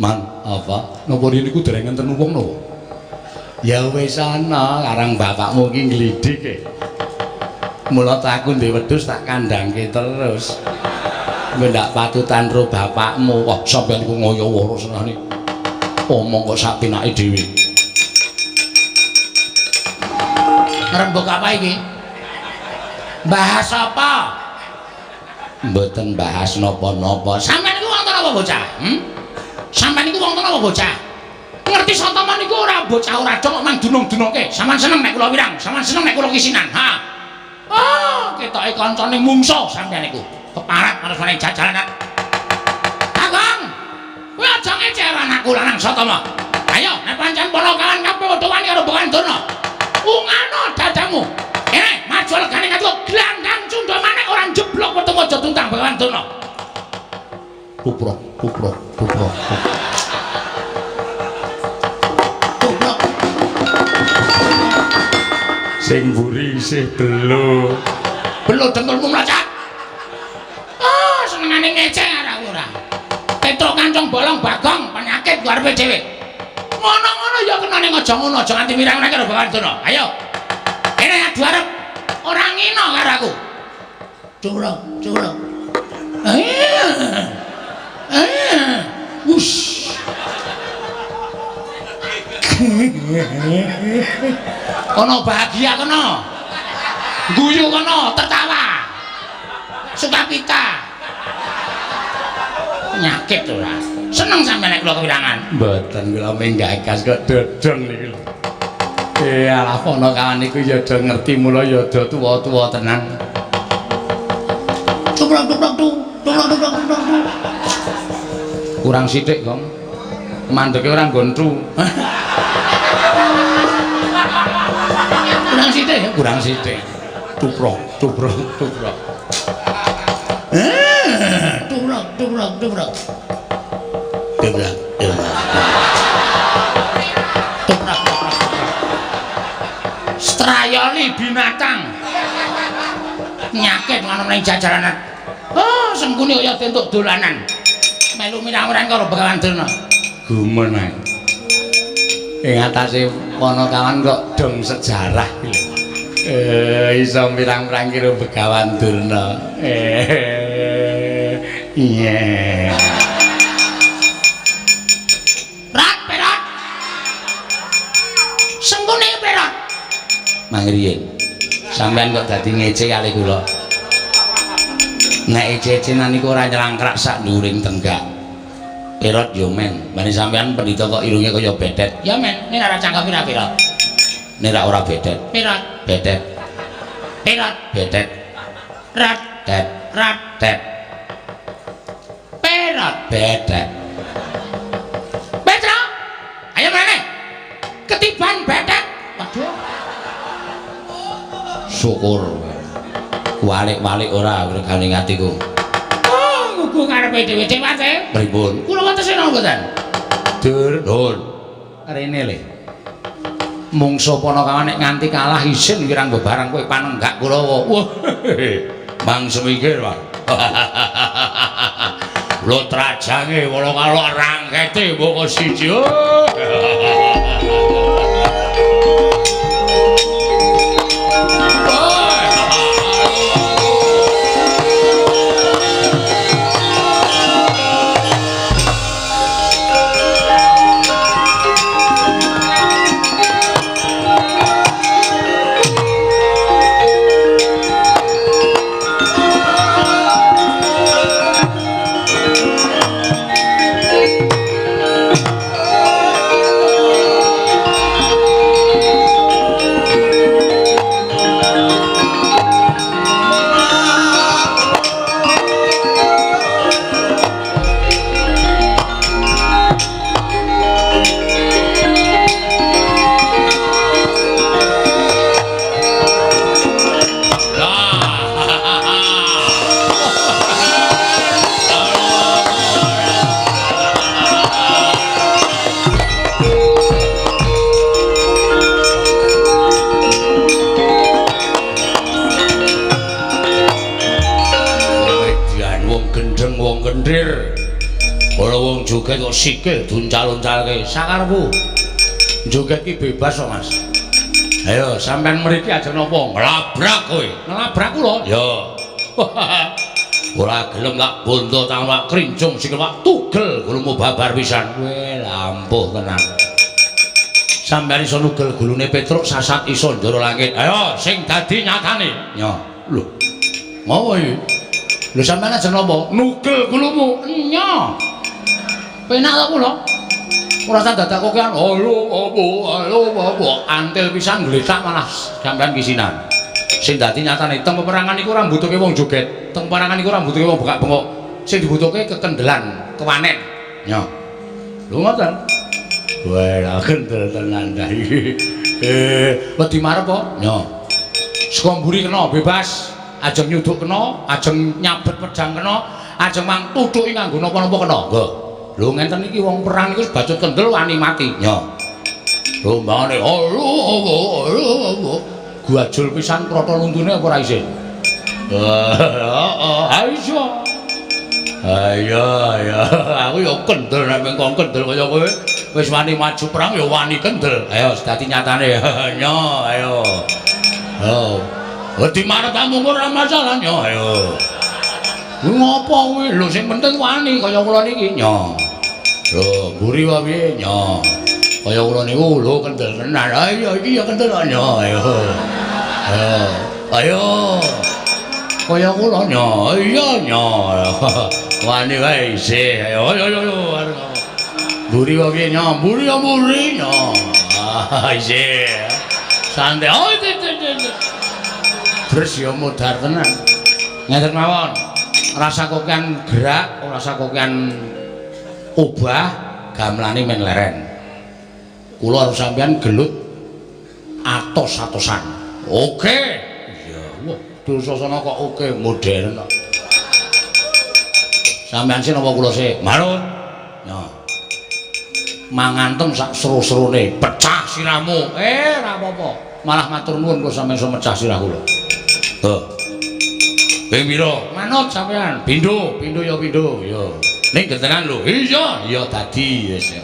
Man, apa? Napa riyen niku dereng enten wong napa? Ya wis ana, karang bapakmu ki nglidik e. Mula ta aku ndek wedhus tak kandhangke terus. Kowe ndak patutan ro bapakmu. Wah, sampeyan iku ngoyo woro senane. Omong kok sak pinake dhewe. Ngrembug apa iki? Bahas apa? Mboten bahas napa-napa. Sampeyan iku wonten apa bocah? Sampeyan iku wonten apa bocah? Ngerti Satama niku ora bocah ora dong kok mang dunung-dunungke. Sampeyan seneng nek kula wirang, sampeyan seneng nek kula kisinan. Ha. Oh, ketoke kancane mungso sampeyan niku. Keparat marang jajalanan. Kakang, kowe aja ngece karo anakku lanang Satama. Ayo, nek pancen ponokawan kabeh padha wani karo Begawan Durna. Ungano dadamu. Kene, maju legane katuwa glandang cundha manik ora njeblok weteng aja tuntang Begawan Durna. Tuprok, tuprok, tuprok. Tuprok. Sing mburi isih belo. Belo dengkulmu mlacak. Oh, senengane ngece karo ora. Petruk kancung bolong bagong penyakit ku arepe dhewe. Ngono-ngono ya kena ning aja ngono, aja nganti mirang-mirang karo Begawan Durna. Ayo. Kene adu arep ora ngino karo aku. Tuprok, tuprok. Wush. Kono bahagia kono. Guyu kono, tertawa. Sukapita. Penyakit ora. Seneng sampeyan nek kula kewirangan. Mboten kula menggagas kok dodong niki lho. Alah ponokawan niku ya do ngerti mula ya do tuwa-tuwa tenan. Tuprok, tuprok, tuprok, tuprok, tuprok. Kurang sithik, Gong. Mandeke ora nggon tu. Kurang sithik ya, kurang sithik. Tuprok, tuprok, tuprok. Tuprok, tuprok, tuprok. Tuprok, tuprok. Tuprok, tuprok. Strayoli binatang. Nyakit ngono ning jajaranan. Oh, sengkune kaya entuk dolanan. Melu mirang-mirang karo Begawan Durna. Gumun ae. Ing atase ponokawan kok dong sejarah iki lho. Iso mirang-mirang karo Begawan Durna. Iya. Rat perot. Sengkune perot. Mangriyin. Sampeyan kok dadi ngece kali kula. Nek ece-ecenan niku ora nyelangkrak sak nduring tenggak. Perot yo men, bani sampeyan pendhita kok irunge kaya bedet. Ya men, nek ora cangkem pira-pira. Nek ora bedet. Perot, bedet. Perot, bedet. Rat, tet, rat, tet. Perot, bedet. Petro. Ayo mrene. Ketiban bedet. Waduh. Syukur. Walik-walik ora regane atiku. Oh, ngugu ngarepe dhewe-dhewe ate. Pripun? Kula wonten sing mboten? Dur, Nun. Rene le. Mungso ponokawan nek nganti kalah isin wirang bebarang kowe panenggak Kurawa. Wah. Mang semikir, Pak. Lho trajange wala rangkete mboko siji. Joget kok sikil duncal-uncalke sakarepku. Joget ki bebas kok, Mas. Ayo sampean mriki aja napa? Nglabrak kowe. Nglabrak kula? Ya. Ora gelem tak bondo tak krincung sikil tak tugel gulumu babar pisan. Kowe lampuh tenan. Sampeyan iso nugel gulune Petruk sasat iso njara langit. Ayo sing dadi nyatane. Nyo. Lho. Ngopo iki? Lho sampeyan aja napa? Nugel gulumu. Nyo. Penak ta kula? Ora usah dadak kokean. Halo apa? Halo apa? Antil pisan gletak malah sampeyan kisinan. Sing dadi nyatane teng peperangan iku ora mbutuhke wong joget, teng peperangan iku ora mbutuhke wong bengak-bengok. Sing dibutuhke kekendelan, kewanen. Nyo. Lho ngoten. Wah, lah kendel tenan ta iki. Wedi marep po? Nyo. Saka mburi kena bebas, ajeng nyuduk kena, ajeng nyabet pedang kena, ajeng mang tuthuki nganggo napa-napa kena. Nggo. Lho ngenten iki wong perang iku bacut kendel wani mati. Nyo. Lho mbangane halo halo. Guajul pisan krata luntune apa ora isin? Heeh, ha iso. Ayo ayo, aku ya kendel nek mengko kendel kaya kowe. Wis wani maju perang ya wani kendel. Ayo dadi nyatane. Nyo, ayo. Oh. Wedi marep mung ora masalah nyo, ayo. Kuwi ngopo kuwi? Lho sing penting wani kaya kula niki nyo. Lho, mburi wae piye nyo. Kaya kula niku lho kendel tenan. Ayo iki ya kendel nyo, ayo. Ayo. Ayo. Kaya kula nyo, iya nyo. Wani wae isih. Ayo ayo ayo. Mburi wae piye nyo, mburi ya mburi nyo. Ah isih. Santai. Oh, terus ya modar tenan. Ngeten mawon. Rasa kokean gerak, rasa kokean obah, gamelane men leren. Kula karo sampeyan gelut atos-atosan. Oke. Iya, wah, Dursasana kok oke modern kok. Sampeyan sih napa kula sih? Manut. Yo. Mangantem sak seru-serune, pecah sirahmu. Ora apa-apa. Malah matur nuwun kok sampeyan iso mecah sirah kula. Heh. Ping pira? Manut sampeyan. Pindho, pindho ya pindho. Ya. Ning gentenan lho. Iya, ya dadi wis ya.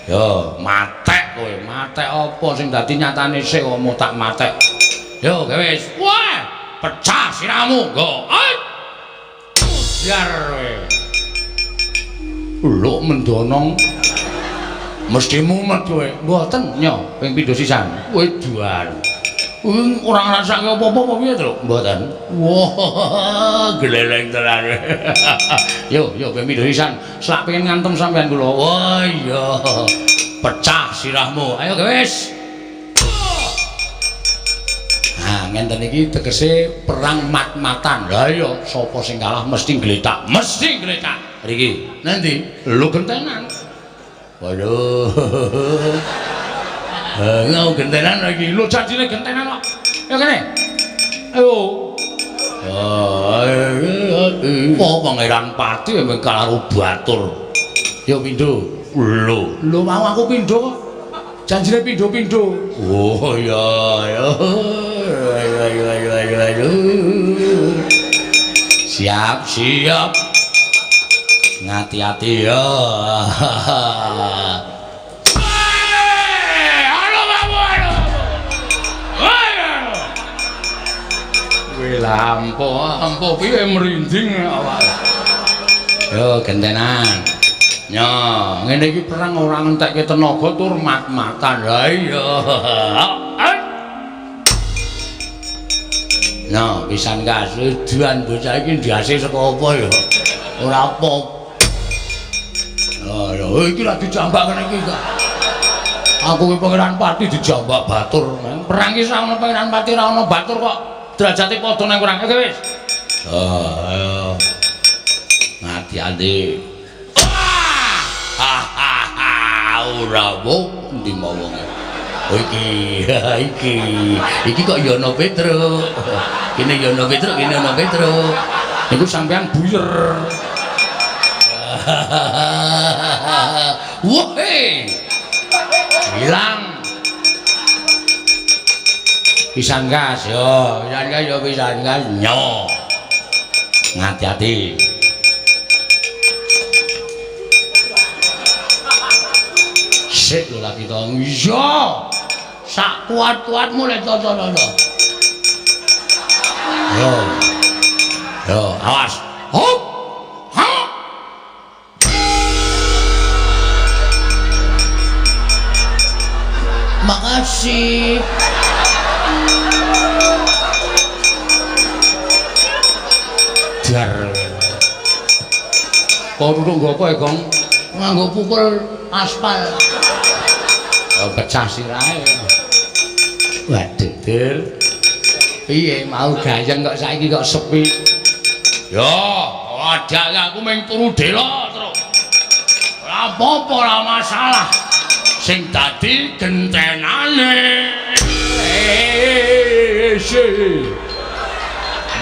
Yo, matek kowe. Matek apa sing dadi nyatane sik kok mau tak matek. Yo, gawe wis. Wah, pecah sirahmu. Nggo. Biar kowe. Lho mendonong. Mesti mumet kowe. Mboten, nyo, ping pindho sisan. Kowe juar. Kuwi ora ngrasake apa-apa apa piye, Truk? Mboten. Wah, gleleng tenan. Yo, yo ping pindho sisan. Selak pengen ngantem sampean kula. Wah, iya. Pecah sirahmu. Ayo wis. Nah, ngenten iki tegese perang mat-matan. Lah iya, sapa sing kalah mesti gletak. Mesti gletak. Riki, nanti lho gentenan. Waduh. Ngau gentenan lagi. Lho janjine gentenan kok. Ayo kene. Ayo. Oh, Pangeran Pati emang karo batur. Yo pindho. Lho, lho mau aku pindho kok. Janjine pindho-pindho. Oh iya, ayo. Ayo ayo ayo ayo ayo. Siap, siap. Ngati-ati ya. Kowe lampuh, ampuh piye merinding awak. Yo gentenan. Yo, ngene iki perang ora ngentekke tenaga tur mat-matan. Lah iya. Nah, pisan kasuduan bocah iki ndase saka apa ya? Ora apa. Oh, iki lak dijambak kene iki kok. Aku ki Pangeran Pati dijambak batur. Perang ki ora ono Pangeran Pati ora ono batur kok. Derajate padha nang kurang. Oke wis. Oh, ayo. Ngati-ati. Ora wong endi mawonge. Iki, iki. Iki kok ya ana Petruk. Kene ya ana Petruk, kene ana Petruk. Niku sampean buyer. Woi. Hilang. Pisan gas yo, pisan gas yo pisan gas nyo. Ngati-ati. Sik lho lagi to. Iya. Sak kuat-kuatmu le toto-toto. Yo. Yo, awas. Hop. Ha. Makasih. Jar. Kok duduk nggo apa, Gong? Nganggo pukul aspal. Ya pecah sirahe. Waduh, Dur. Piye mau gayeng kok saiki kok sepi? Ya, wadah aku mung turu dela terus. Ora apa-apa, ora masalah. Sing dadi gentenane.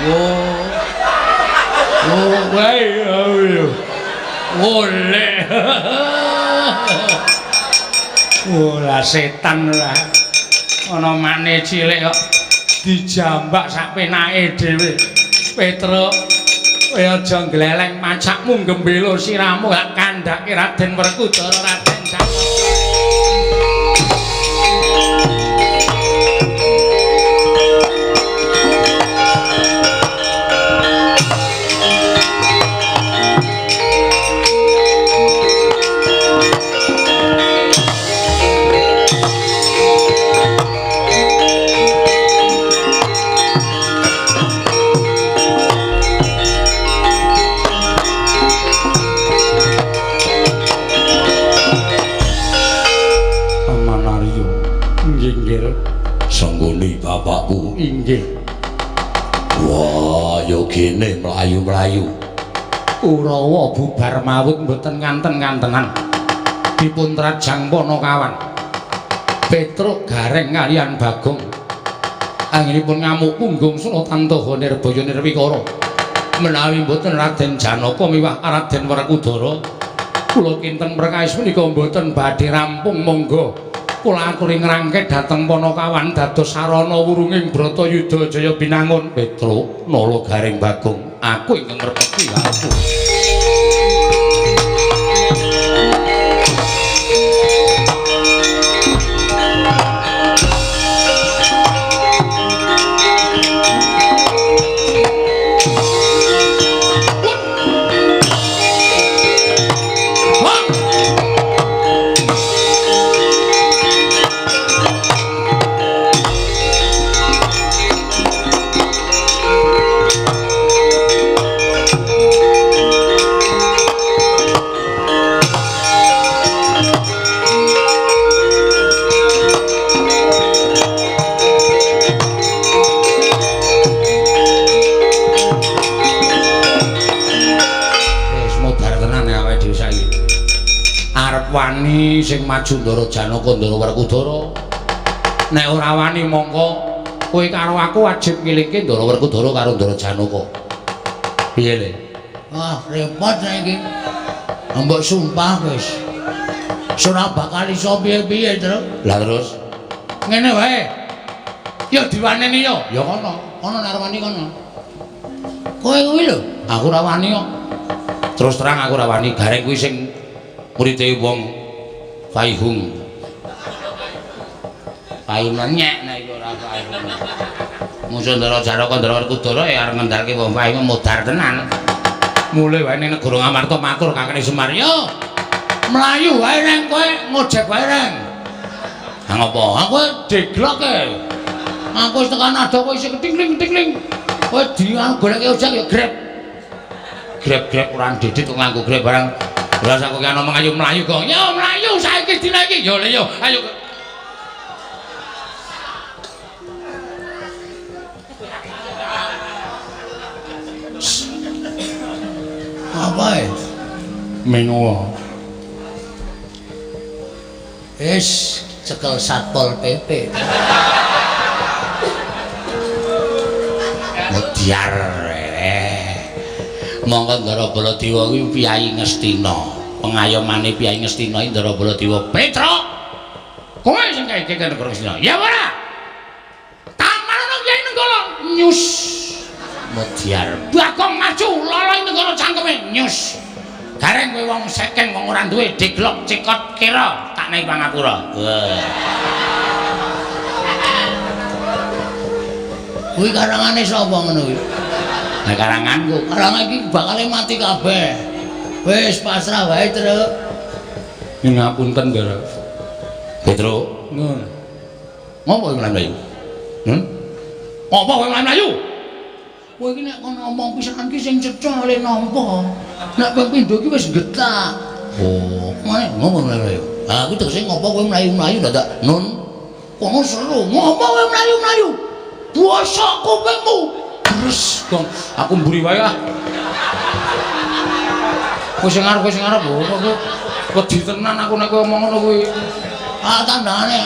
Wo. Wo wae ayo. Oleh. Ora setan ora. Ana mane cilik kok dijambak sak penake dhewe. Petruk, kowe aja gleleng pacakmu gembelo siramu gak kandhake Raden Werkudara Raden Janaka. Bapakku inggih. Wah, ya gene mlayu-mlayu. Kurawa bubar mawut mboten nganten-ngantenan. Dipun trajang Panakawan. Petruk Gareng kaliyan Bagong. Anggenipun ngamuk punggung Sulatantaha Nirbaya Nirwikara. Menawi mboten Raden Janaka miwah Raden Werkudara, kula kinten perkawis menika mboten badhe rampung. Monggo kula aturi ngrangke dhateng Panakawan dados sarana wurunging Bratayuda Jaya Binangun. Petruk Nala Gareng Bagong, aku ingkang ngrepeki aku. Wani sing maju Ndara Janaka Ndara Werkudara. Nek ora wani mongko kowe karo aku wajib ngilingke Ndara Werkudara karo Ndara Janaka. Piye le? Wah, repot saiki. Mbok sumpah wis. Ora bakal iso piye-piye, Truk. Lah terus ngene wae. Ya diwaneni yo. Ya kono, kono nek wani kono. Kowe kuwi lho, aku ora wani kok. Terus terang aku ora wani, Gareng kuwi sing murite wong Faihung. Faihung nyek nek iku ora Faihung. Musuh Ndara Janaka Ndara Werkudara ya arep ngendhalke wong Faihung modar tenan. Mulih wae ning negara Ngamarta matur kakane Semar, "Yo, mlayu wae nang kowe ngojek wae nang." Ha ngopo? Aku deglok e. Aku wis tekan ado kowe isih ketingling-ketingling. Kowe dianu goleke ojek ya grab. Grab-grab ora ndedit kok nganggo grab barang. Lah aku ki ana mlayu mlayu kok. Yo mlayu saiki dina iki. Yo le yo, ayo. Apa e? Mengo. Wis cekel Satpol PP. Modiar. Monggo Ndara Baladewa kuwi piyayi Ngastina. Pengayomane piyayi Ngastina iki Ndara Baladewa. Petruk. Kowe sing kae iki negara Ngastina. Ya ora? Taman ana kiai Nenggala. Nyus. Modiar. Bagong maju loloi negara cangkeme. Nyus. Gareng kowe wong sekeng wong ora duwe deglok cekot kira tak naik pangapura. Wah. Kuwi karangane sapa ngono kuwi? Lah karanganku. Karangan iki bakale mati kabeh. Wis pasrah wae, Truk. Nyuwun ngapunten, Ndara. Petro, Ngono. ngopo kowe mlayu? Ngopo kowe mlayu? Kowe iki nek kono ngomong pisan ki sing cetha le nampa. Nek ping pindho ki wis getak. Oh, Mane ngopo mlayu? Ah, aku tegese ngopo kowe mlayu-mlayu dadak nun. Kono seru, ngopo kowe mlayu-mlayu? Bosok kupingmu. Terus, Gong, aku mburi wae ah. Kowe sing arep, kowe sing arep. Oh, aku wedi tenan aku nek kowe omong ngono kuwi. Ah, tandane.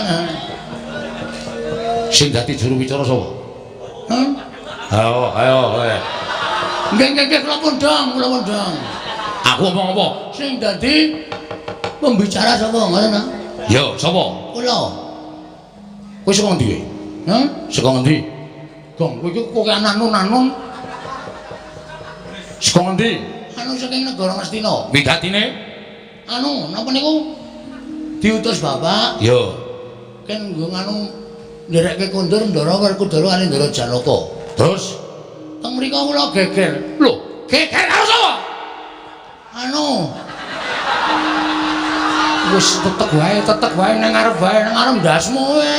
Sing dadi juru wicara sapa? Hah? Ayo, ayo, kowe. Nggih, nggih, nggih, kula pundhang, kula pundhang. Aku omong apa? Sing dadi pembicara sapa ngono ta? Ya, sapa? Kula. Kowe saka ngendi kowe? Hah? Saka ngendi? Gong, kowe iki kowe anun-anun. Saka ngendi? Anu saking negara Ngastina. Wigatine? Anu, napa niku? Diutus bapak. Ya. Ken nggo nganu nderekke kondur Ndara Werkudara kali Ndara Janaka. Terus teng mriku kula geger. Lho, geger karo sapa? Anu. Wis tetek wae nang ngarep wae, nang ngarep ndasmu kowe.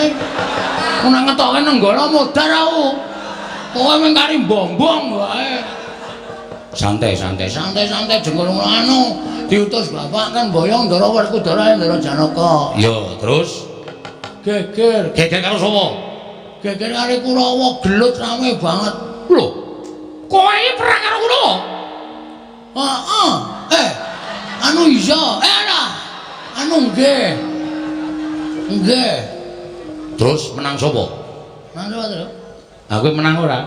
Ora ngetoke nenggala modar aku. Kowe mung kari mbombong wae. Santai, santai, santai-santai jengkol anu diutus bapak kan boyong Ndara Werkudara Ndara Janaka. Ya, terus geger. Geger karo sapa? Geger karo Kurawa, gelut rame banget. Lho, kowe iki perang karo Kurawa? Heeh. Anu iya, ora. Anu nggih. Nggih. Terus menang sapa? Menang sapa, Tru? Aku menang ora?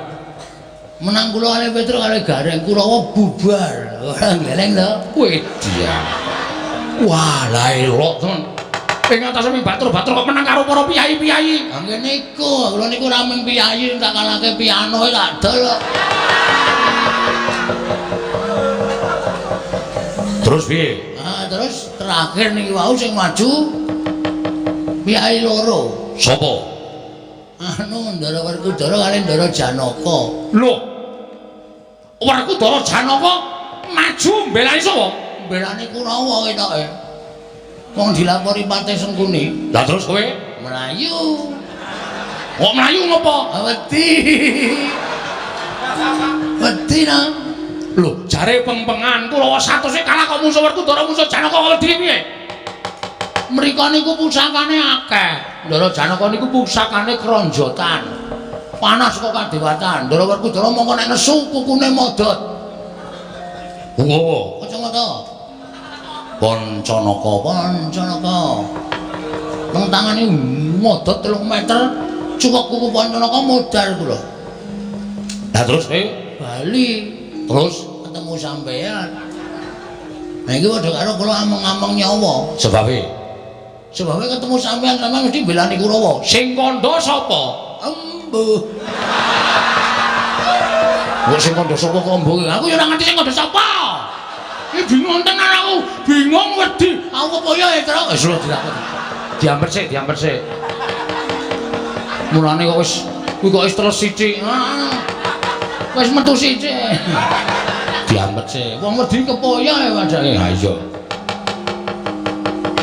Menang kula kali Petro kali Gareng, Kurawa bubar. Ora ngeleng to. Kowe dia. Wah, lah elok temen. Ing atase batur-batur kok menang karo para piyayi-piyayi. Ha ngene iku, kula niku ora mung piyayi tak kalahke piano tak dol kok. Terus piye? Ah, terus terakhir niki wau sing maju piyayi loro. Sapa? Anu Ndara Werkudara kali Ndara Janaka. Lho. Werkudara Janaka maju mbelani sapa? Mbelani Kurawa ketoke. Wong dilapori Patih Sengkuni. Lah terus kowe mlayu. Kok mlayu ngopo? Wedi. Wedi na. Lho, jare peng-pengan Kurawa 100 kalah kok musuh Werkudara musuh Janaka kok wedi piye? Mriko niku pusakane akeh. Ndara Janaka niku pusakane kronjotan. Panas kok kadewatan. Ndara Werkudara mongko nek nesu kukune modot. Ngopo? Kacamata. Pancanaka, Pancanaka. Nang tangane modot 3 meter, cuwek kuku Pancanaka modar kula. Lah terus kowe bali. Terus ketemu sampean. Nah iki padha karo kula ameng-ameng nyawa. Sebabe? Sebabe ketemu sampean, sampean mesti mbelani Kurawa. Sing kandha sapa? Embuh. Kok sing kandha sapa kok embuh? Aku ya ora ngerti sing kandha sapa. Iki bingung tenan aku, bingung wedi. Aku kepoyo ya, Truk. Wis lho dilakoni. Diamper sik, diamper sik. Mulane kok wis kuwi kok wis teles sithik. Heeh. Wis metu sithik. Diamper sik. Wong wedi kepoyo ya padake. Ha iya.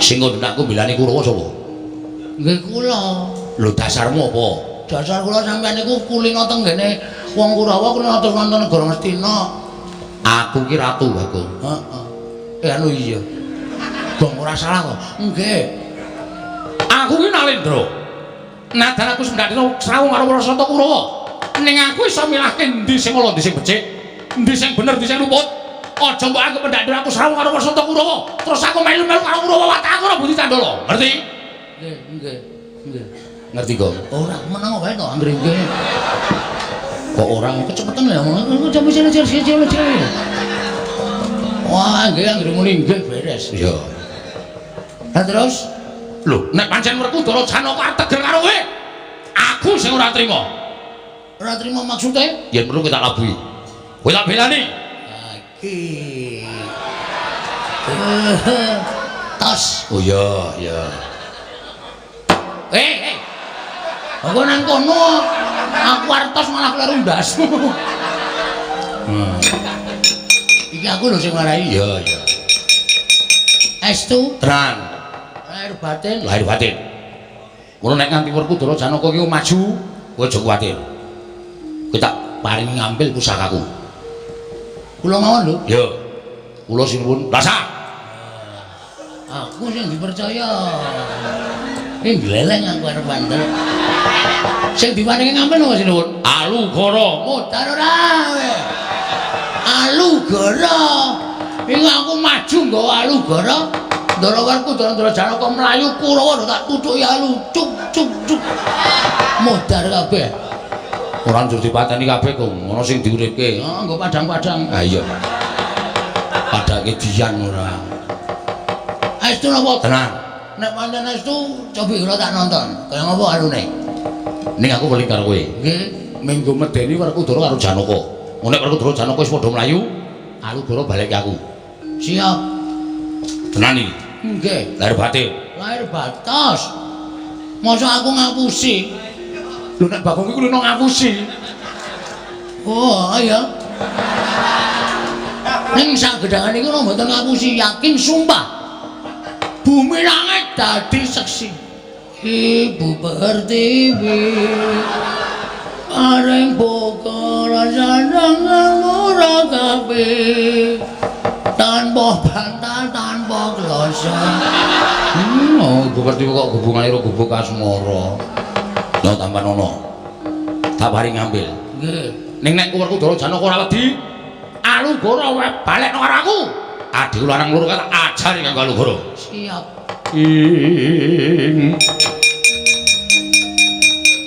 Sing kandha aku mbelani Kurawa sapa? Nggih kula. Lho dasarmu apa? Dasar kula sampean niku kulino teng ngene wong Kurawa kulino terus wonten negara Ngastina. Aku ki ratu aku. Heeh. Anu iya. Gong ora salah kok. Nggih. Aku ki Nalendra. Nadan aku sendhakno srawung karo para santa Kurawa. Ning aku iso milahke endi sing ala, endi sing becik, endi sing bener, endi sing luput. Aja mbok anggep pendhak aku srawung karo para santa Kurawa. Terus aku melu-melu karo Kurawa watak aku ora budi candala. Ngerti? Nggih, nggih. Nggih. Ngerti kok? Ora meneng wae to anggere nggih. Kok ora kecepetan ya ngomong. Wah, nggih anggere muni nggih beres. Iya. Lah terus lho, nek pancen Werkudara Janaka tegel karo kowe, aku sing ora trima. Ora trima maksude? Yen perlu kowe tak labuhi. Kowe tak belani. Ha iki. Tos. Oh iya, iya. Aku nang kono. Aku artos malah kleru ndasmu. Iki aku lho sing marai. Iya, iya. Estu Tenan. Lahir batin. Lahir batin. Ngono nek nganti Werkudara Janaka iki maju, kowe aja kuwatir. Kowe tak paringi ngambil pusakaku. Kula mawon lho. Iya. Kula sinuwun. Rasa. Aku sing dipercaya. Iki gleleng aku arep bandel. Sing diparingi ngambil napa sinuwun? Alugara. Modar ora kowe. Alugara. Iki aku maju nggawa Alugara. Ndara Werkudara Ndara Janaka mlayu Kurawa tak tutuki alu cuk cuk cuk. Modar kabeh. Ora njur dipateni kabeh, Kung. Ana sing diuripke. Heeh, nggo padang-padang. Ha iya. Padake dian ora. Estu napa? Tenan. Nek pancen estu cobi kula tak nonton. Kaya ngopo anune? Ning aku weling karo kowe. Nggih. Minggu medeni Werkudara karo Janaka. Nek Werkudara Janaka wis padha mlayu, Alugara balik ke aku. Siap. Tenan iki. Nggih. Lahir batin. Lahir batos. Masa aku ngapusi? Lho nek Bagong iku lho ngapusi. Oh, iya. Ning sak gedhangan iku mboten ngapusi, yakin sumpah. Bumi langit dadi seksi. Ibu Pertiwi areng boko rasane ora kabeh. Tanpa bantah, tanpa kloso. Oh, Ibu Pertiwi kok hubungane karo gubuk asmara. Lha tampan ono. Tak paring ngambil. Nggih. Ning nek Werkudara Janaka ora wedi, Alugara wae balekno karo aku. Adhiku lanang loro kae tak ajari kanggo Alugara. Siap. Ing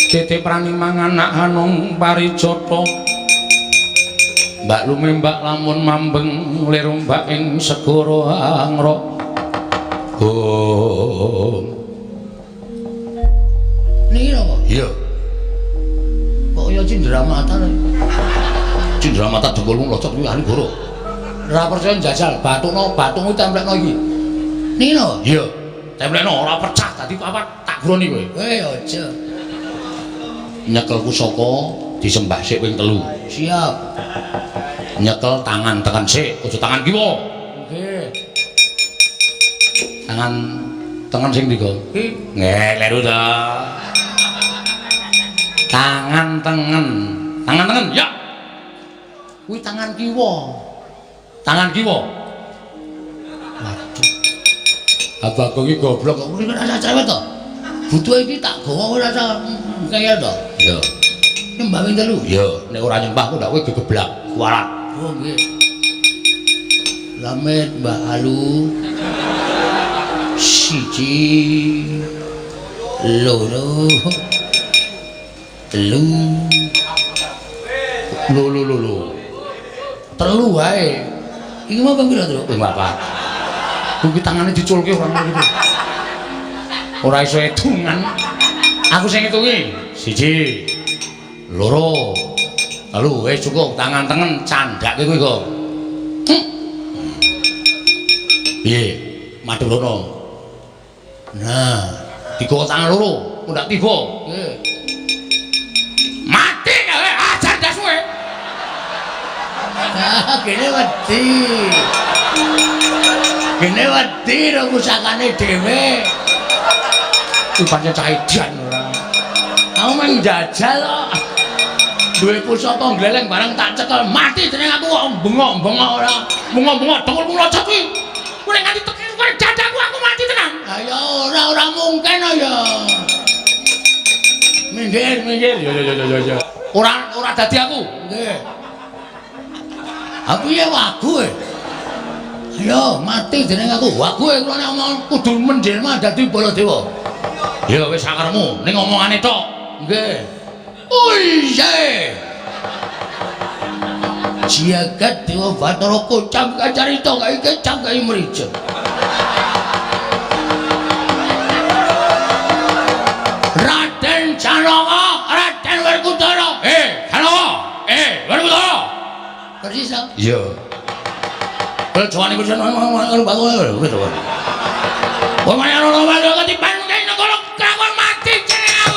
Tete prani mangan anak hanung parijata. Mbak lumembak lamun mambeng lir ombak ing segara angrok. Om. Niki napa? Iya. Kok ya cindramata lho. Cindramata dengkulmu locok kuwi Alugara. Ora percaya njajal, bathukno, bathukmu templekno iki. Niki napa? Iya. Templekno ora pecah dadi papat tak groni kowe. Eh aja. Nyekel pusaka disembah sik ping 3. Siap. Nyekel tangan tekan sik, aja tangan kiwa. Nggih. Tangan tengen sing ndi, Gong? Nggih, kleru to. Tangan tengen. Tangan tengen, ya. Kuwi tangan kiwa. Tangan kiwa. Waduh. Abah iki goblok kok kuwi ora cerewet to. Butuhe iki tak gawa ora usah kaya to. Iya. Nyembah ping 3. Iya, nek ora nyembah ku ndak kowe gegeblak kualat. Oh nggih. Lamet Mbak Alu. 1 2 3 Lho lho lho lho. 3 wae. Iki mau ping pira, Truk? Ping 4. Kuwi tangane diculke ora ngono iki. Ora iso hitungan. Aku sing ngitungi. 1 2 3. Wis cukup tangan tengen candhake kowe kok. Piye? Madhep rono. Nah, digawa tangan loro, ndak tiba. Nggih. Mati kowe, ajar ndasmu kowe. Ah, gene wedi. Gene wedi ro pusakane dhewe. Kuwi pancen cah edan ora. Aku mung njajal kok. Duwe pusaka gleleng bareng tak cekel mati jeneng aku kok bengok-bengok ora. Bengok-bengok dengkulmu locot kuwi. Kuwi nek nganti tekan kowe dadaku aku mati tenan. Ha ya ora ora mungkin ya. Minggir, minggir. Ya ya ya ya ya. Ora ora dadi aku. Nggih. Aku ya wagu e. Ayo mati jeneng aku. Wagu e kula nek omong kudu menjelma dadi Baladewa. Ya wis sakaremu ning omongane tok. Nggih. Oh iya. Jagat Dewa Bathara kocang kacarita kae cangkahe mrija. Raden Janaka, Raden Werkudara. Janaka. Werkudara. Persis ta? Iya. Kalau jawane kuwi ngono bangun. Wong ana ana ketiban kene negara krakon mati jeneng aku.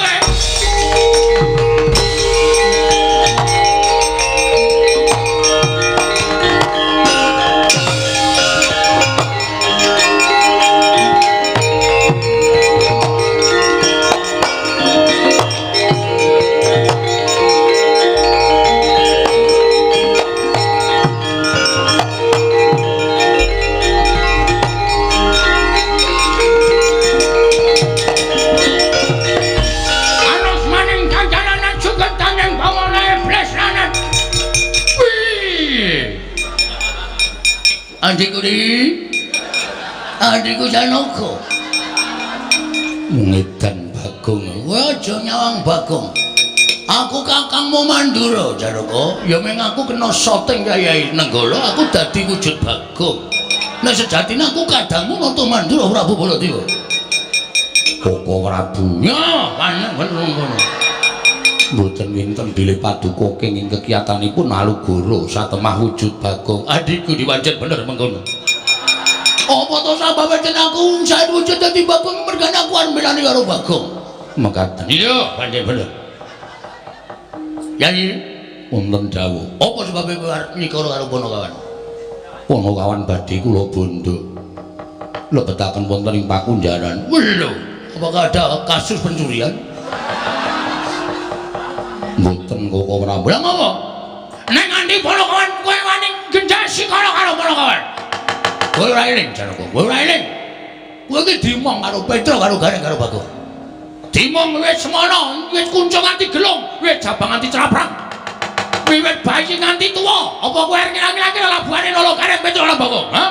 Adikku di. Adikku Janaka. Ngedan Bagong. Kowe aja nyawang Bagong. Aku kakangmu Mandura, Janaka. Ya meng aku kena soting Kyai Nenggala, aku dadi wujud Bagong. Nek sejatine aku kadangmu Nata Mandura Prabu Baladewa. Koko Prabu. Ya, panen bener ngono. Mboten winten bilih paduka kenging kekiyatanipun Alugoro satemah wujud Bagong. Adikku diwancen bener mengkono. Apa to sababe yen aku sae wujud dadi Bagong mergane aku arep mbelani karo Bagong. Mekaten. Iya, pancen bener. Yai, wonten dawuh. Apa sebabe kowe arep nyikara karo Panakawan? Panakawan badhe kula bondo. Lebetaken wonten ing pakunjaran. Lho, apakah ada kasus pencurian? Mboten Koko Prabu. Lah ngopo? Nek nganti Panakawan kowe wani genjak sikara karo Panakawan. Kowe ora eling Janaka, kowe ora eling. Kowe iki dimong karo Petruk karo Gareng karo Bagong. Dimong wis semono, wis kuncung nganti gelung, wis jabang nganti craprang. Wiwit bayi nganti tuwa, apa kowe arep ngilang-ngilangke labuhane Nala Gareng Petruk lan Bagong? Ha?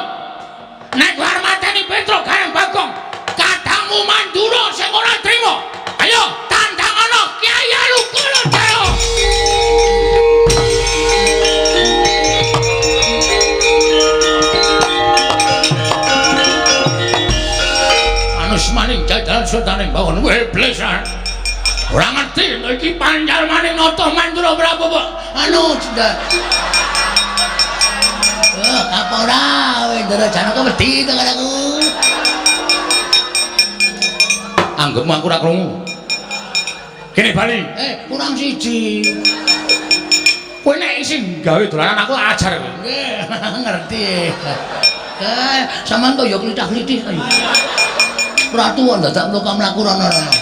Nek kowe arep mateni Petruk Gareng Bagong, kadangmu Mandura sing ora trima. Ayo tandang ana Kyai Alugoro Jaya. Anus maning jajaran sultaning Bawon iblis. Ora ngerti lho iki panjalmane Nata Mandura Prabu kok. Anu jeneng. Apa ora Ndara Janaka wedi to karo aku. Anggepmu aku ora krungu. Kene bali. Kurang siji. Kowe nek isih gawe dolanan aku ajar kowe. Nggih, ngerti. Sampeyan kok ya klithah-klithih kaya. Ora tuwa dadak mlaku-mlaku rono-rono.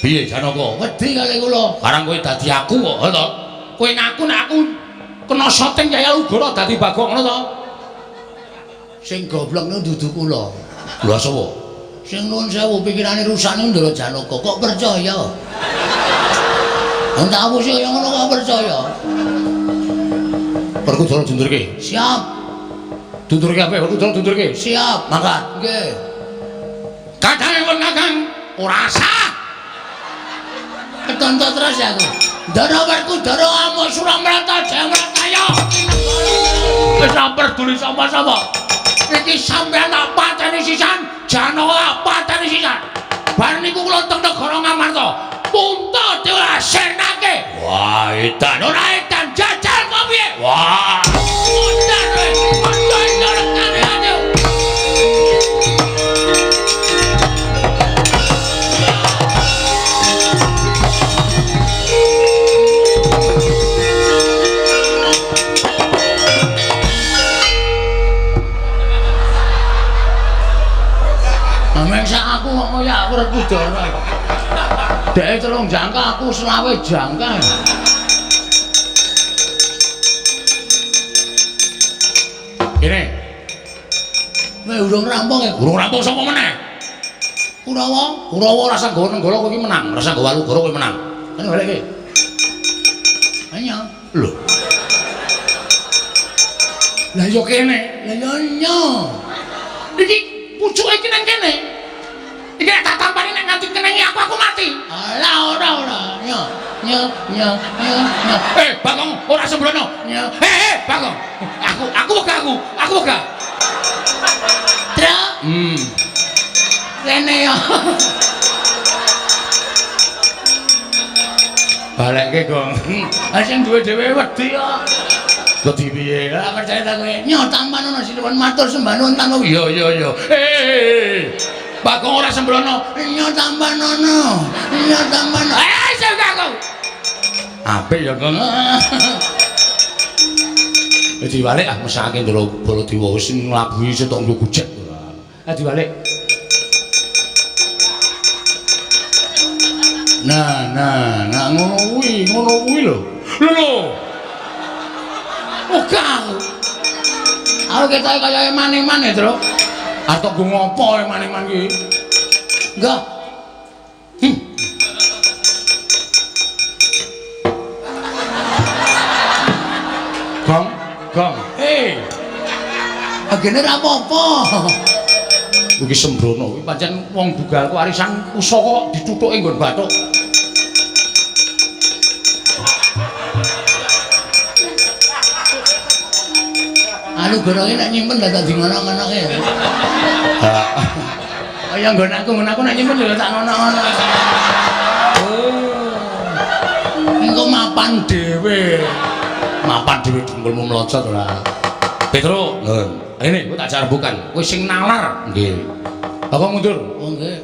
Piye Janaka? Wedi kali kula. Barang kowe dadi aku kok, ha to? Kowe ngaku nek aku kena soting Kyai Alugoro dadi Bagong ngono to? Sing goblok niku dudu kula. Lha sapa? Sing nuwun sewu pikirane rusak niku Ndara Janaka kok percaya. Wong tak awusi kaya ngono kok percaya. Werkudara dundurke. Siap. Dundurke apik, Werkudara dundurke. Siap. Mangkat. Nggih. Kadange wong Kakang ora sah. Ketonto terus ya aku. Ndara Werkudara amuk Suramrata Jayamrataya. Wis ora peduli sapa-sapa. Iki sampeyan tak pateni sisan, Janaka tak pateni sisan. Bar niku kula teng negara Ngamarta. Puntadewa sirnake. Wah, edan ora edan jajal kok piye? Wah. Edan kowe. Aja rekane aja. Mengsak aku kok kaya Werkudara. Dheke 3 jangka, aku 25 jangka. Kene. Kowe urung rampung ya? Urung rampung sapa meneh? Kurawa, Kurawa ora sanggo Nenggala kowe iki menang, ora sanggo Walugara kowe menang. Kene balekke. Ayo. Lho. Lah ya kene. Lah ya nyo. Iki pucuke iki nang kene. Iki nek tak tampani nek nganti kenengi aku mati. Alah ora ora. Nyo nyo nyo nyo. Bagong ora sembrono. Nyo. Bagong. Aku wegah aku. Aku wegah. Truk. Rene yo. Balekke, Gong. Ha sing duwe dhewe wedi kok. Wedi piye? Lah percaya ta kowe. Nyo tampan ana sinuwun matur sembah nuwun tanpa. Iya iya iya. Bagong ora sembrono. Nyo tampan ana. Nyo tampan. Sing aku. Apik ya, Gong. Diwalik ah mesake Ndara Baladewa wis nglabuhi setok nggo gujek. Ah diwalik. Nah, nah, nah ngono kuwi lho. Lho lho. Oga aku. Aku ketoke kaya eman-eman ya, Truk. Arep tok nggo ngopo eman-eman ki? Enggak. Gong, gong. Agene ora apa-apa. Iki sembrono kuwi pancen wong dugalku arisan pusaka kok dithuthuke nggon bathuk. Anu goroke nek nyimpen dadak di ngono-ngonoke. Kaya nggon aku nek nyimpen ya tak ngono-ngono. Oh. Engko mapan dhewe. Mapan dhewe dengkulmu mlocot ora. Petro, nggon. Rene, kowe tak jak rembukan. Kowe sing nalar. Nggih. Bapak mundur. Oh nggih.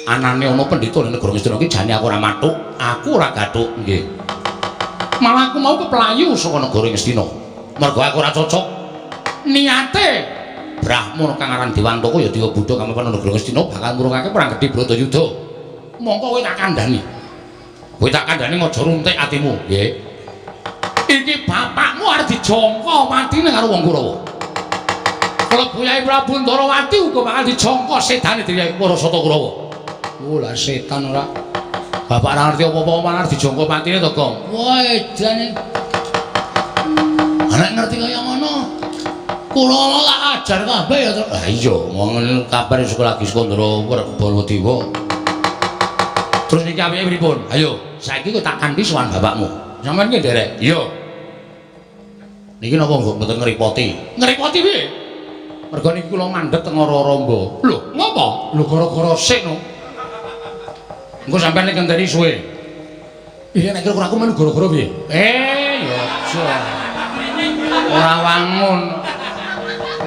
Anane ana pendhita ning negara Ngastina iki jane aku ora mathuk, aku ora gathuk. Nggih. Malah aku mau keplayu saka negara Ngastina. Mergo aku ora cocok. Niate Brahmana kang aran Dewantaka ya Dewa Buddha kang mapan negara Ngastina bakal murungake perang gedhe Bratayuda. Mongko kowe tak kandhani. Kowe tak kandhani aja runtik atimu, nggih. Iki bapakmu arep dijangka matine karo wong Kurawa. Klebu Yai Prabu Ndarawati uga bakal dijangka sedane dening para Sata Kurawa. Oh lah setan ora. Bapak ora ngerti apa-apa malah arep dijangka matine to, Gong. Wah, edane. Nek ngerti kaya ngono. Kula tak ajar kabeh ya, Truk. Lah iya, wong kabar sekolah lagi Skandara Baladewa. Terus niki apike pripun? Ayo, saiki kowe tak kanthi sowan bapakmu. Sampeyan ki nderek? Iya. Niki napa kok mboten ngrepoti? Ngrepoti piye? Mergo niki kula mandhet teng Ora-Ramba. Lho, ngopo? Lho gara-gara sik no. Engko sampeyan nek ngenteni suwe. Iya nek kira aku melu gara-gara piye? Ya aja. Ora wangun.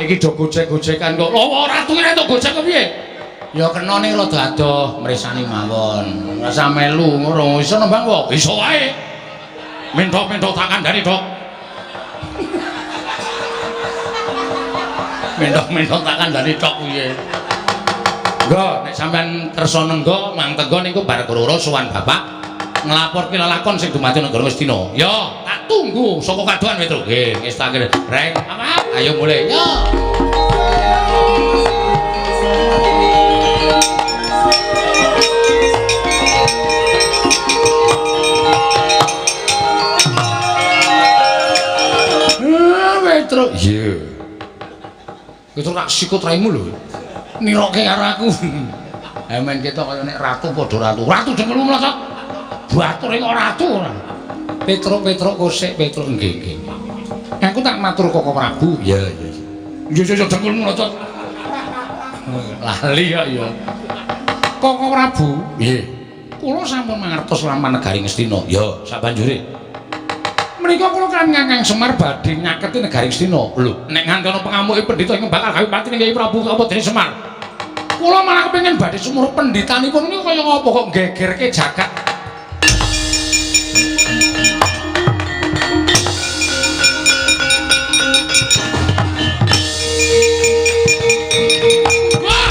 Niki do gojek-gojekan kok. Oh, ratu ki nek gojek kok piye? Ya kena ning rada adoh mresani mawon. Ora usah melu ngono. Iso nembang kok? Iso wae. Mentok-mentok tak kandhani, Dok. Mentok-mentok tak kandhani tok piye. Nggo, nek sampean kersa nenggo, mang tenggo niku bar karo sowan bapak nglaporke lelakon sing dumadi negara Ngastina. Ya, tak tunggu saka kadohan Petro. Nggih, ngestake. Reng, apa? Ayo mulih. Ya. Petro. Iya. Petro tak sikut raimu lho. Niroke karo aku. Emen ketok kaya nek ratu padha ratu. Ratu dengkul mlocot. Bature kok ratu ora. Petro Petro kosek Petro nggih nggih. Aku tak matur Koko Prabu. Iya iya. Iya iya dengkul mlocot. Lali kok ya. Koko Prabu. Nggih. Kula sampun mangertos laman negari Ngastina. Ya, sabanjure. Menika kula kan Kakang Semar badhe nyaketi negari Ngastina. Lho, nek nganti ana pengamuke pendhita ingkang bakal gawe pati Kyai Prabu apa dene Semar. Kula malah kepengin badhe sumurup pendhitanipun niku kaya ngapa kok gegerke jagat. Wah,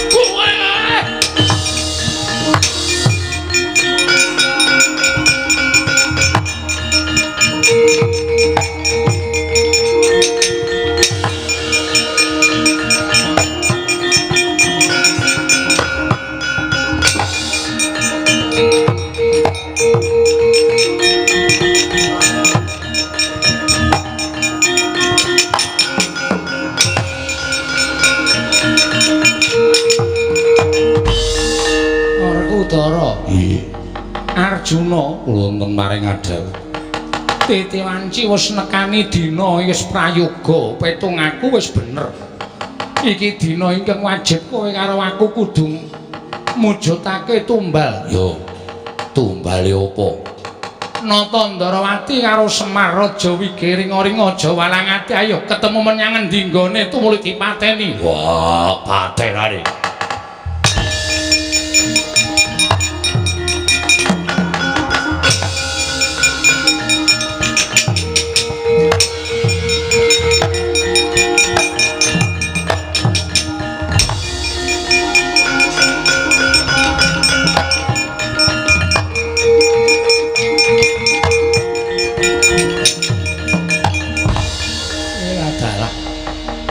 kowe! Werkudara. Nggih. Arjuna kula wonten maring adhawuh. Titi wanci wis nekani dina wis prayoga, petung aku wis bener. Iki dina ingkang wajib kowe karo aku kudu mujudake tumbal. Yo. Tumbale apa? Nata Ndarawati karo Semar Raja Wigiringa aja walangati ayo ketemu menyang endi nggone tumuli dipateni. Wah, patenane.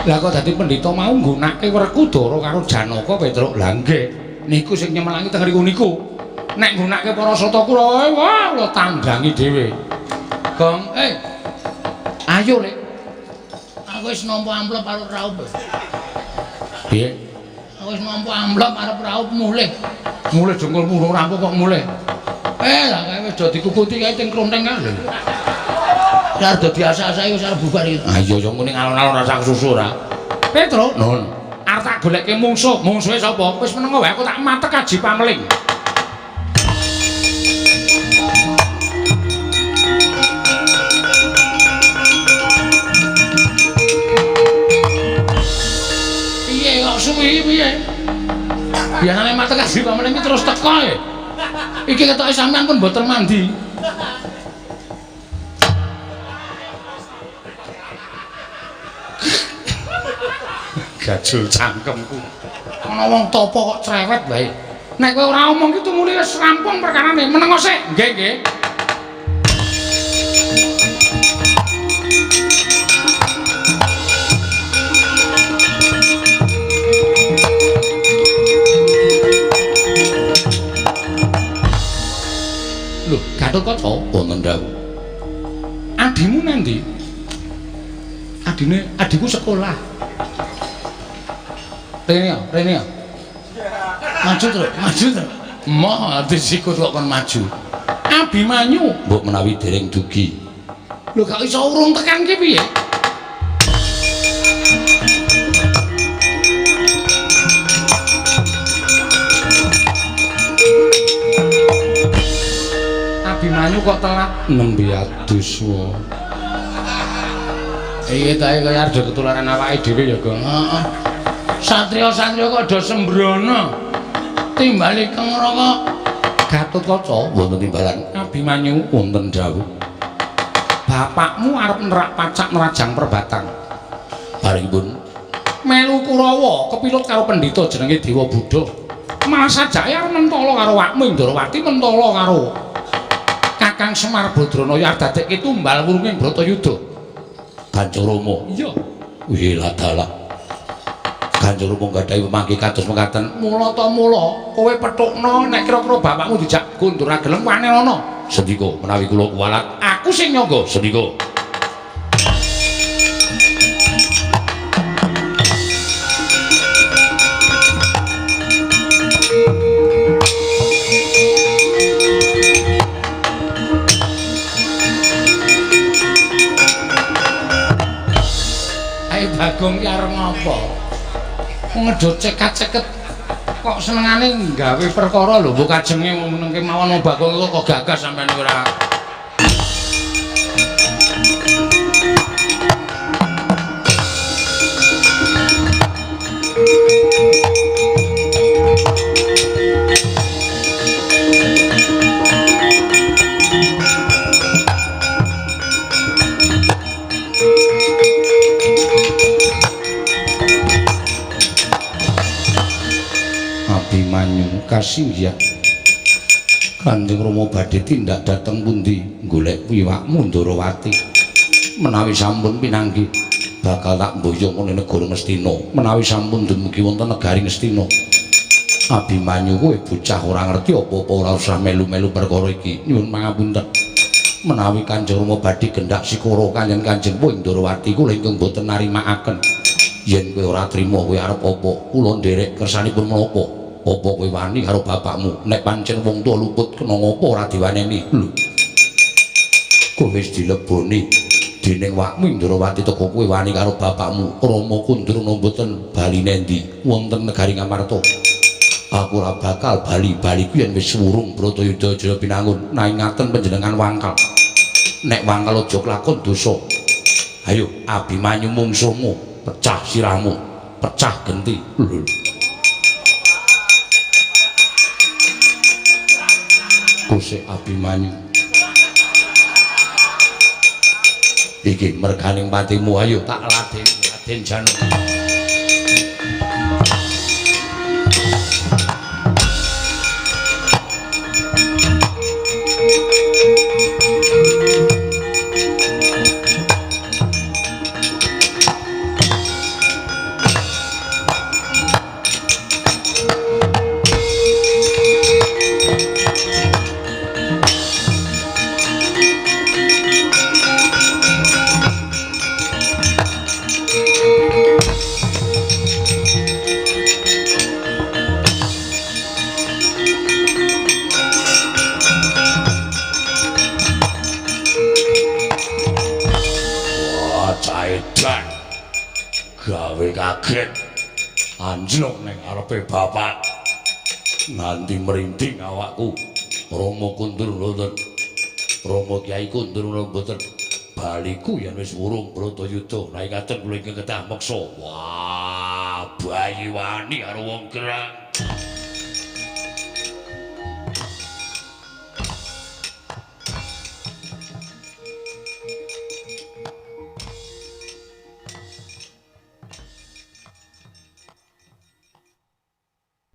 Lah kok dadi pendhita mau nggunake Werkudara karo Janaka Petruk. Lah nggih, niku sing nyemelangi teng riku niku. Nek nggunake para sata Kurawa, wah kula tanggangi dhewe. Gong, ayo Lek. Aku wis nampa amplop arep raup. Piye? Aku wis nampa amplop arep raup mulih. Mulih jengkolmu urung rampung kok mulih. Lah kae wis do dikukuti kae teng kronteng kae lho. Ya arep dadi asa-asake wis arep bubar iki. Ah iya ya ngene alon-alon rasa susu ora. Petro, Nun. Arep tak golekke mungsuh. Mungsuhe sapa? Wis meneng wae aku tak matek aji pameling. Piye kok suwi piye? Biasane matek aji pameling iki terus teko e. Iki ketoke sampean pun mboten mandi. Gajul cangkemku. Ana wong topo kok cerewet wae. Nek kowe ora omong ki tumuli wis rampung perkarane. Meneng sik. Nggih, nggih. Lho, Gatotkaca wonten dawuh. Adimu nandi? Adine adiku sekolah. Rene ya, rene ya. Maju terus, maju terus. Moh disikut kok kon maju. Abimanyu mbok menawi dereng dugi. Lho gak iso urung tekan ki piye? Abimanyu kok telat nembe adus wae. Iki ta kaya arep ketularan awake dhewe ya, Gong. Heeh. Satria-satria kok do sembrono. Timbali kengro kok Gatotkaca wonten timbalan Abimanyu wonten dawuh. Bapakmu arep nerak pacak nerajang perbatang. Barengipun melu Kurawa kepilut karo pendhita jenenge Dewa Buddha. Malah sajake arep mentala karo wakmu Indrawati mentala karo Kakang Semar Badranaya arep dadekke tumbal wurunging Bratayuda. Kanjeng Rama. Iya. Wih ladalah. Kanjeng Rama nggadahi pemangki kados mekaten. Mula ta mula kowe pethukna nek kira-kira bapakmu dijak kondur ra gelem wanenono. Sendika menawi kula kuwalat, aku sing nyangga. Sendika. Ayo Bagong ki arep ngopo? Ngedot cekat-ceket kok senengane gawe perkara lho mbok kajenge meneng kemawon Bagong kok gagas sampean ora. Abimanyu kasinggihan Kanjeng Rama badhe tindak dhateng pundi golek wiwakmu Ndorowati. Menawi sampun pinanggih bakal tak mboyong wonten negara Ngastina. Menawi sampun dumugi wonten negari Ngastina, Abimanyu kowe bocah ora ngerti apa-apa, ora usah melu-melu perkara iki. Nyuwun pangapunten. Menawi Kanjeng Rama badhe gendak sikara kaliyan Kanjeng Ndorowati kula ingkang boten narimakaken. Yen kowe ora trima kowe arep apa? Kula nderek kersanipun menapa? Apa kowe wani karo bapakmu? Nek pancen wong tuwa luput kena ngopo ora diwaneni? Lho. Kowe wis dileboni dening wakmu Indrawati teka kowe wani karo bapakmu. Rama Kundruna mboten bali nendi wonten negari Ngamarta. Aku ora bakal bali-bali ku yen wis wurung Bratayuda Jaya Binangun. Nanging ngaten panjenengan wangkal. Nek wangkal aja kelakon dosa. Ayo Abimanyu mungsuhmu, pecah sirahmu, pecah genti. Lho. Kosek Abimanyu. Iki merganing patimu, ayo tak ladeni Raden Janaka. Kaget. Anjlok ning arepe bapak. Nganti merinding awakku. Rama kundur mboten. Rama Kyai kundur mboten. Baliku yen wis wurung Bratayuda. Nah ngaten kula ingkang kedah meksa. Wah, bayi wani karo wong gerang.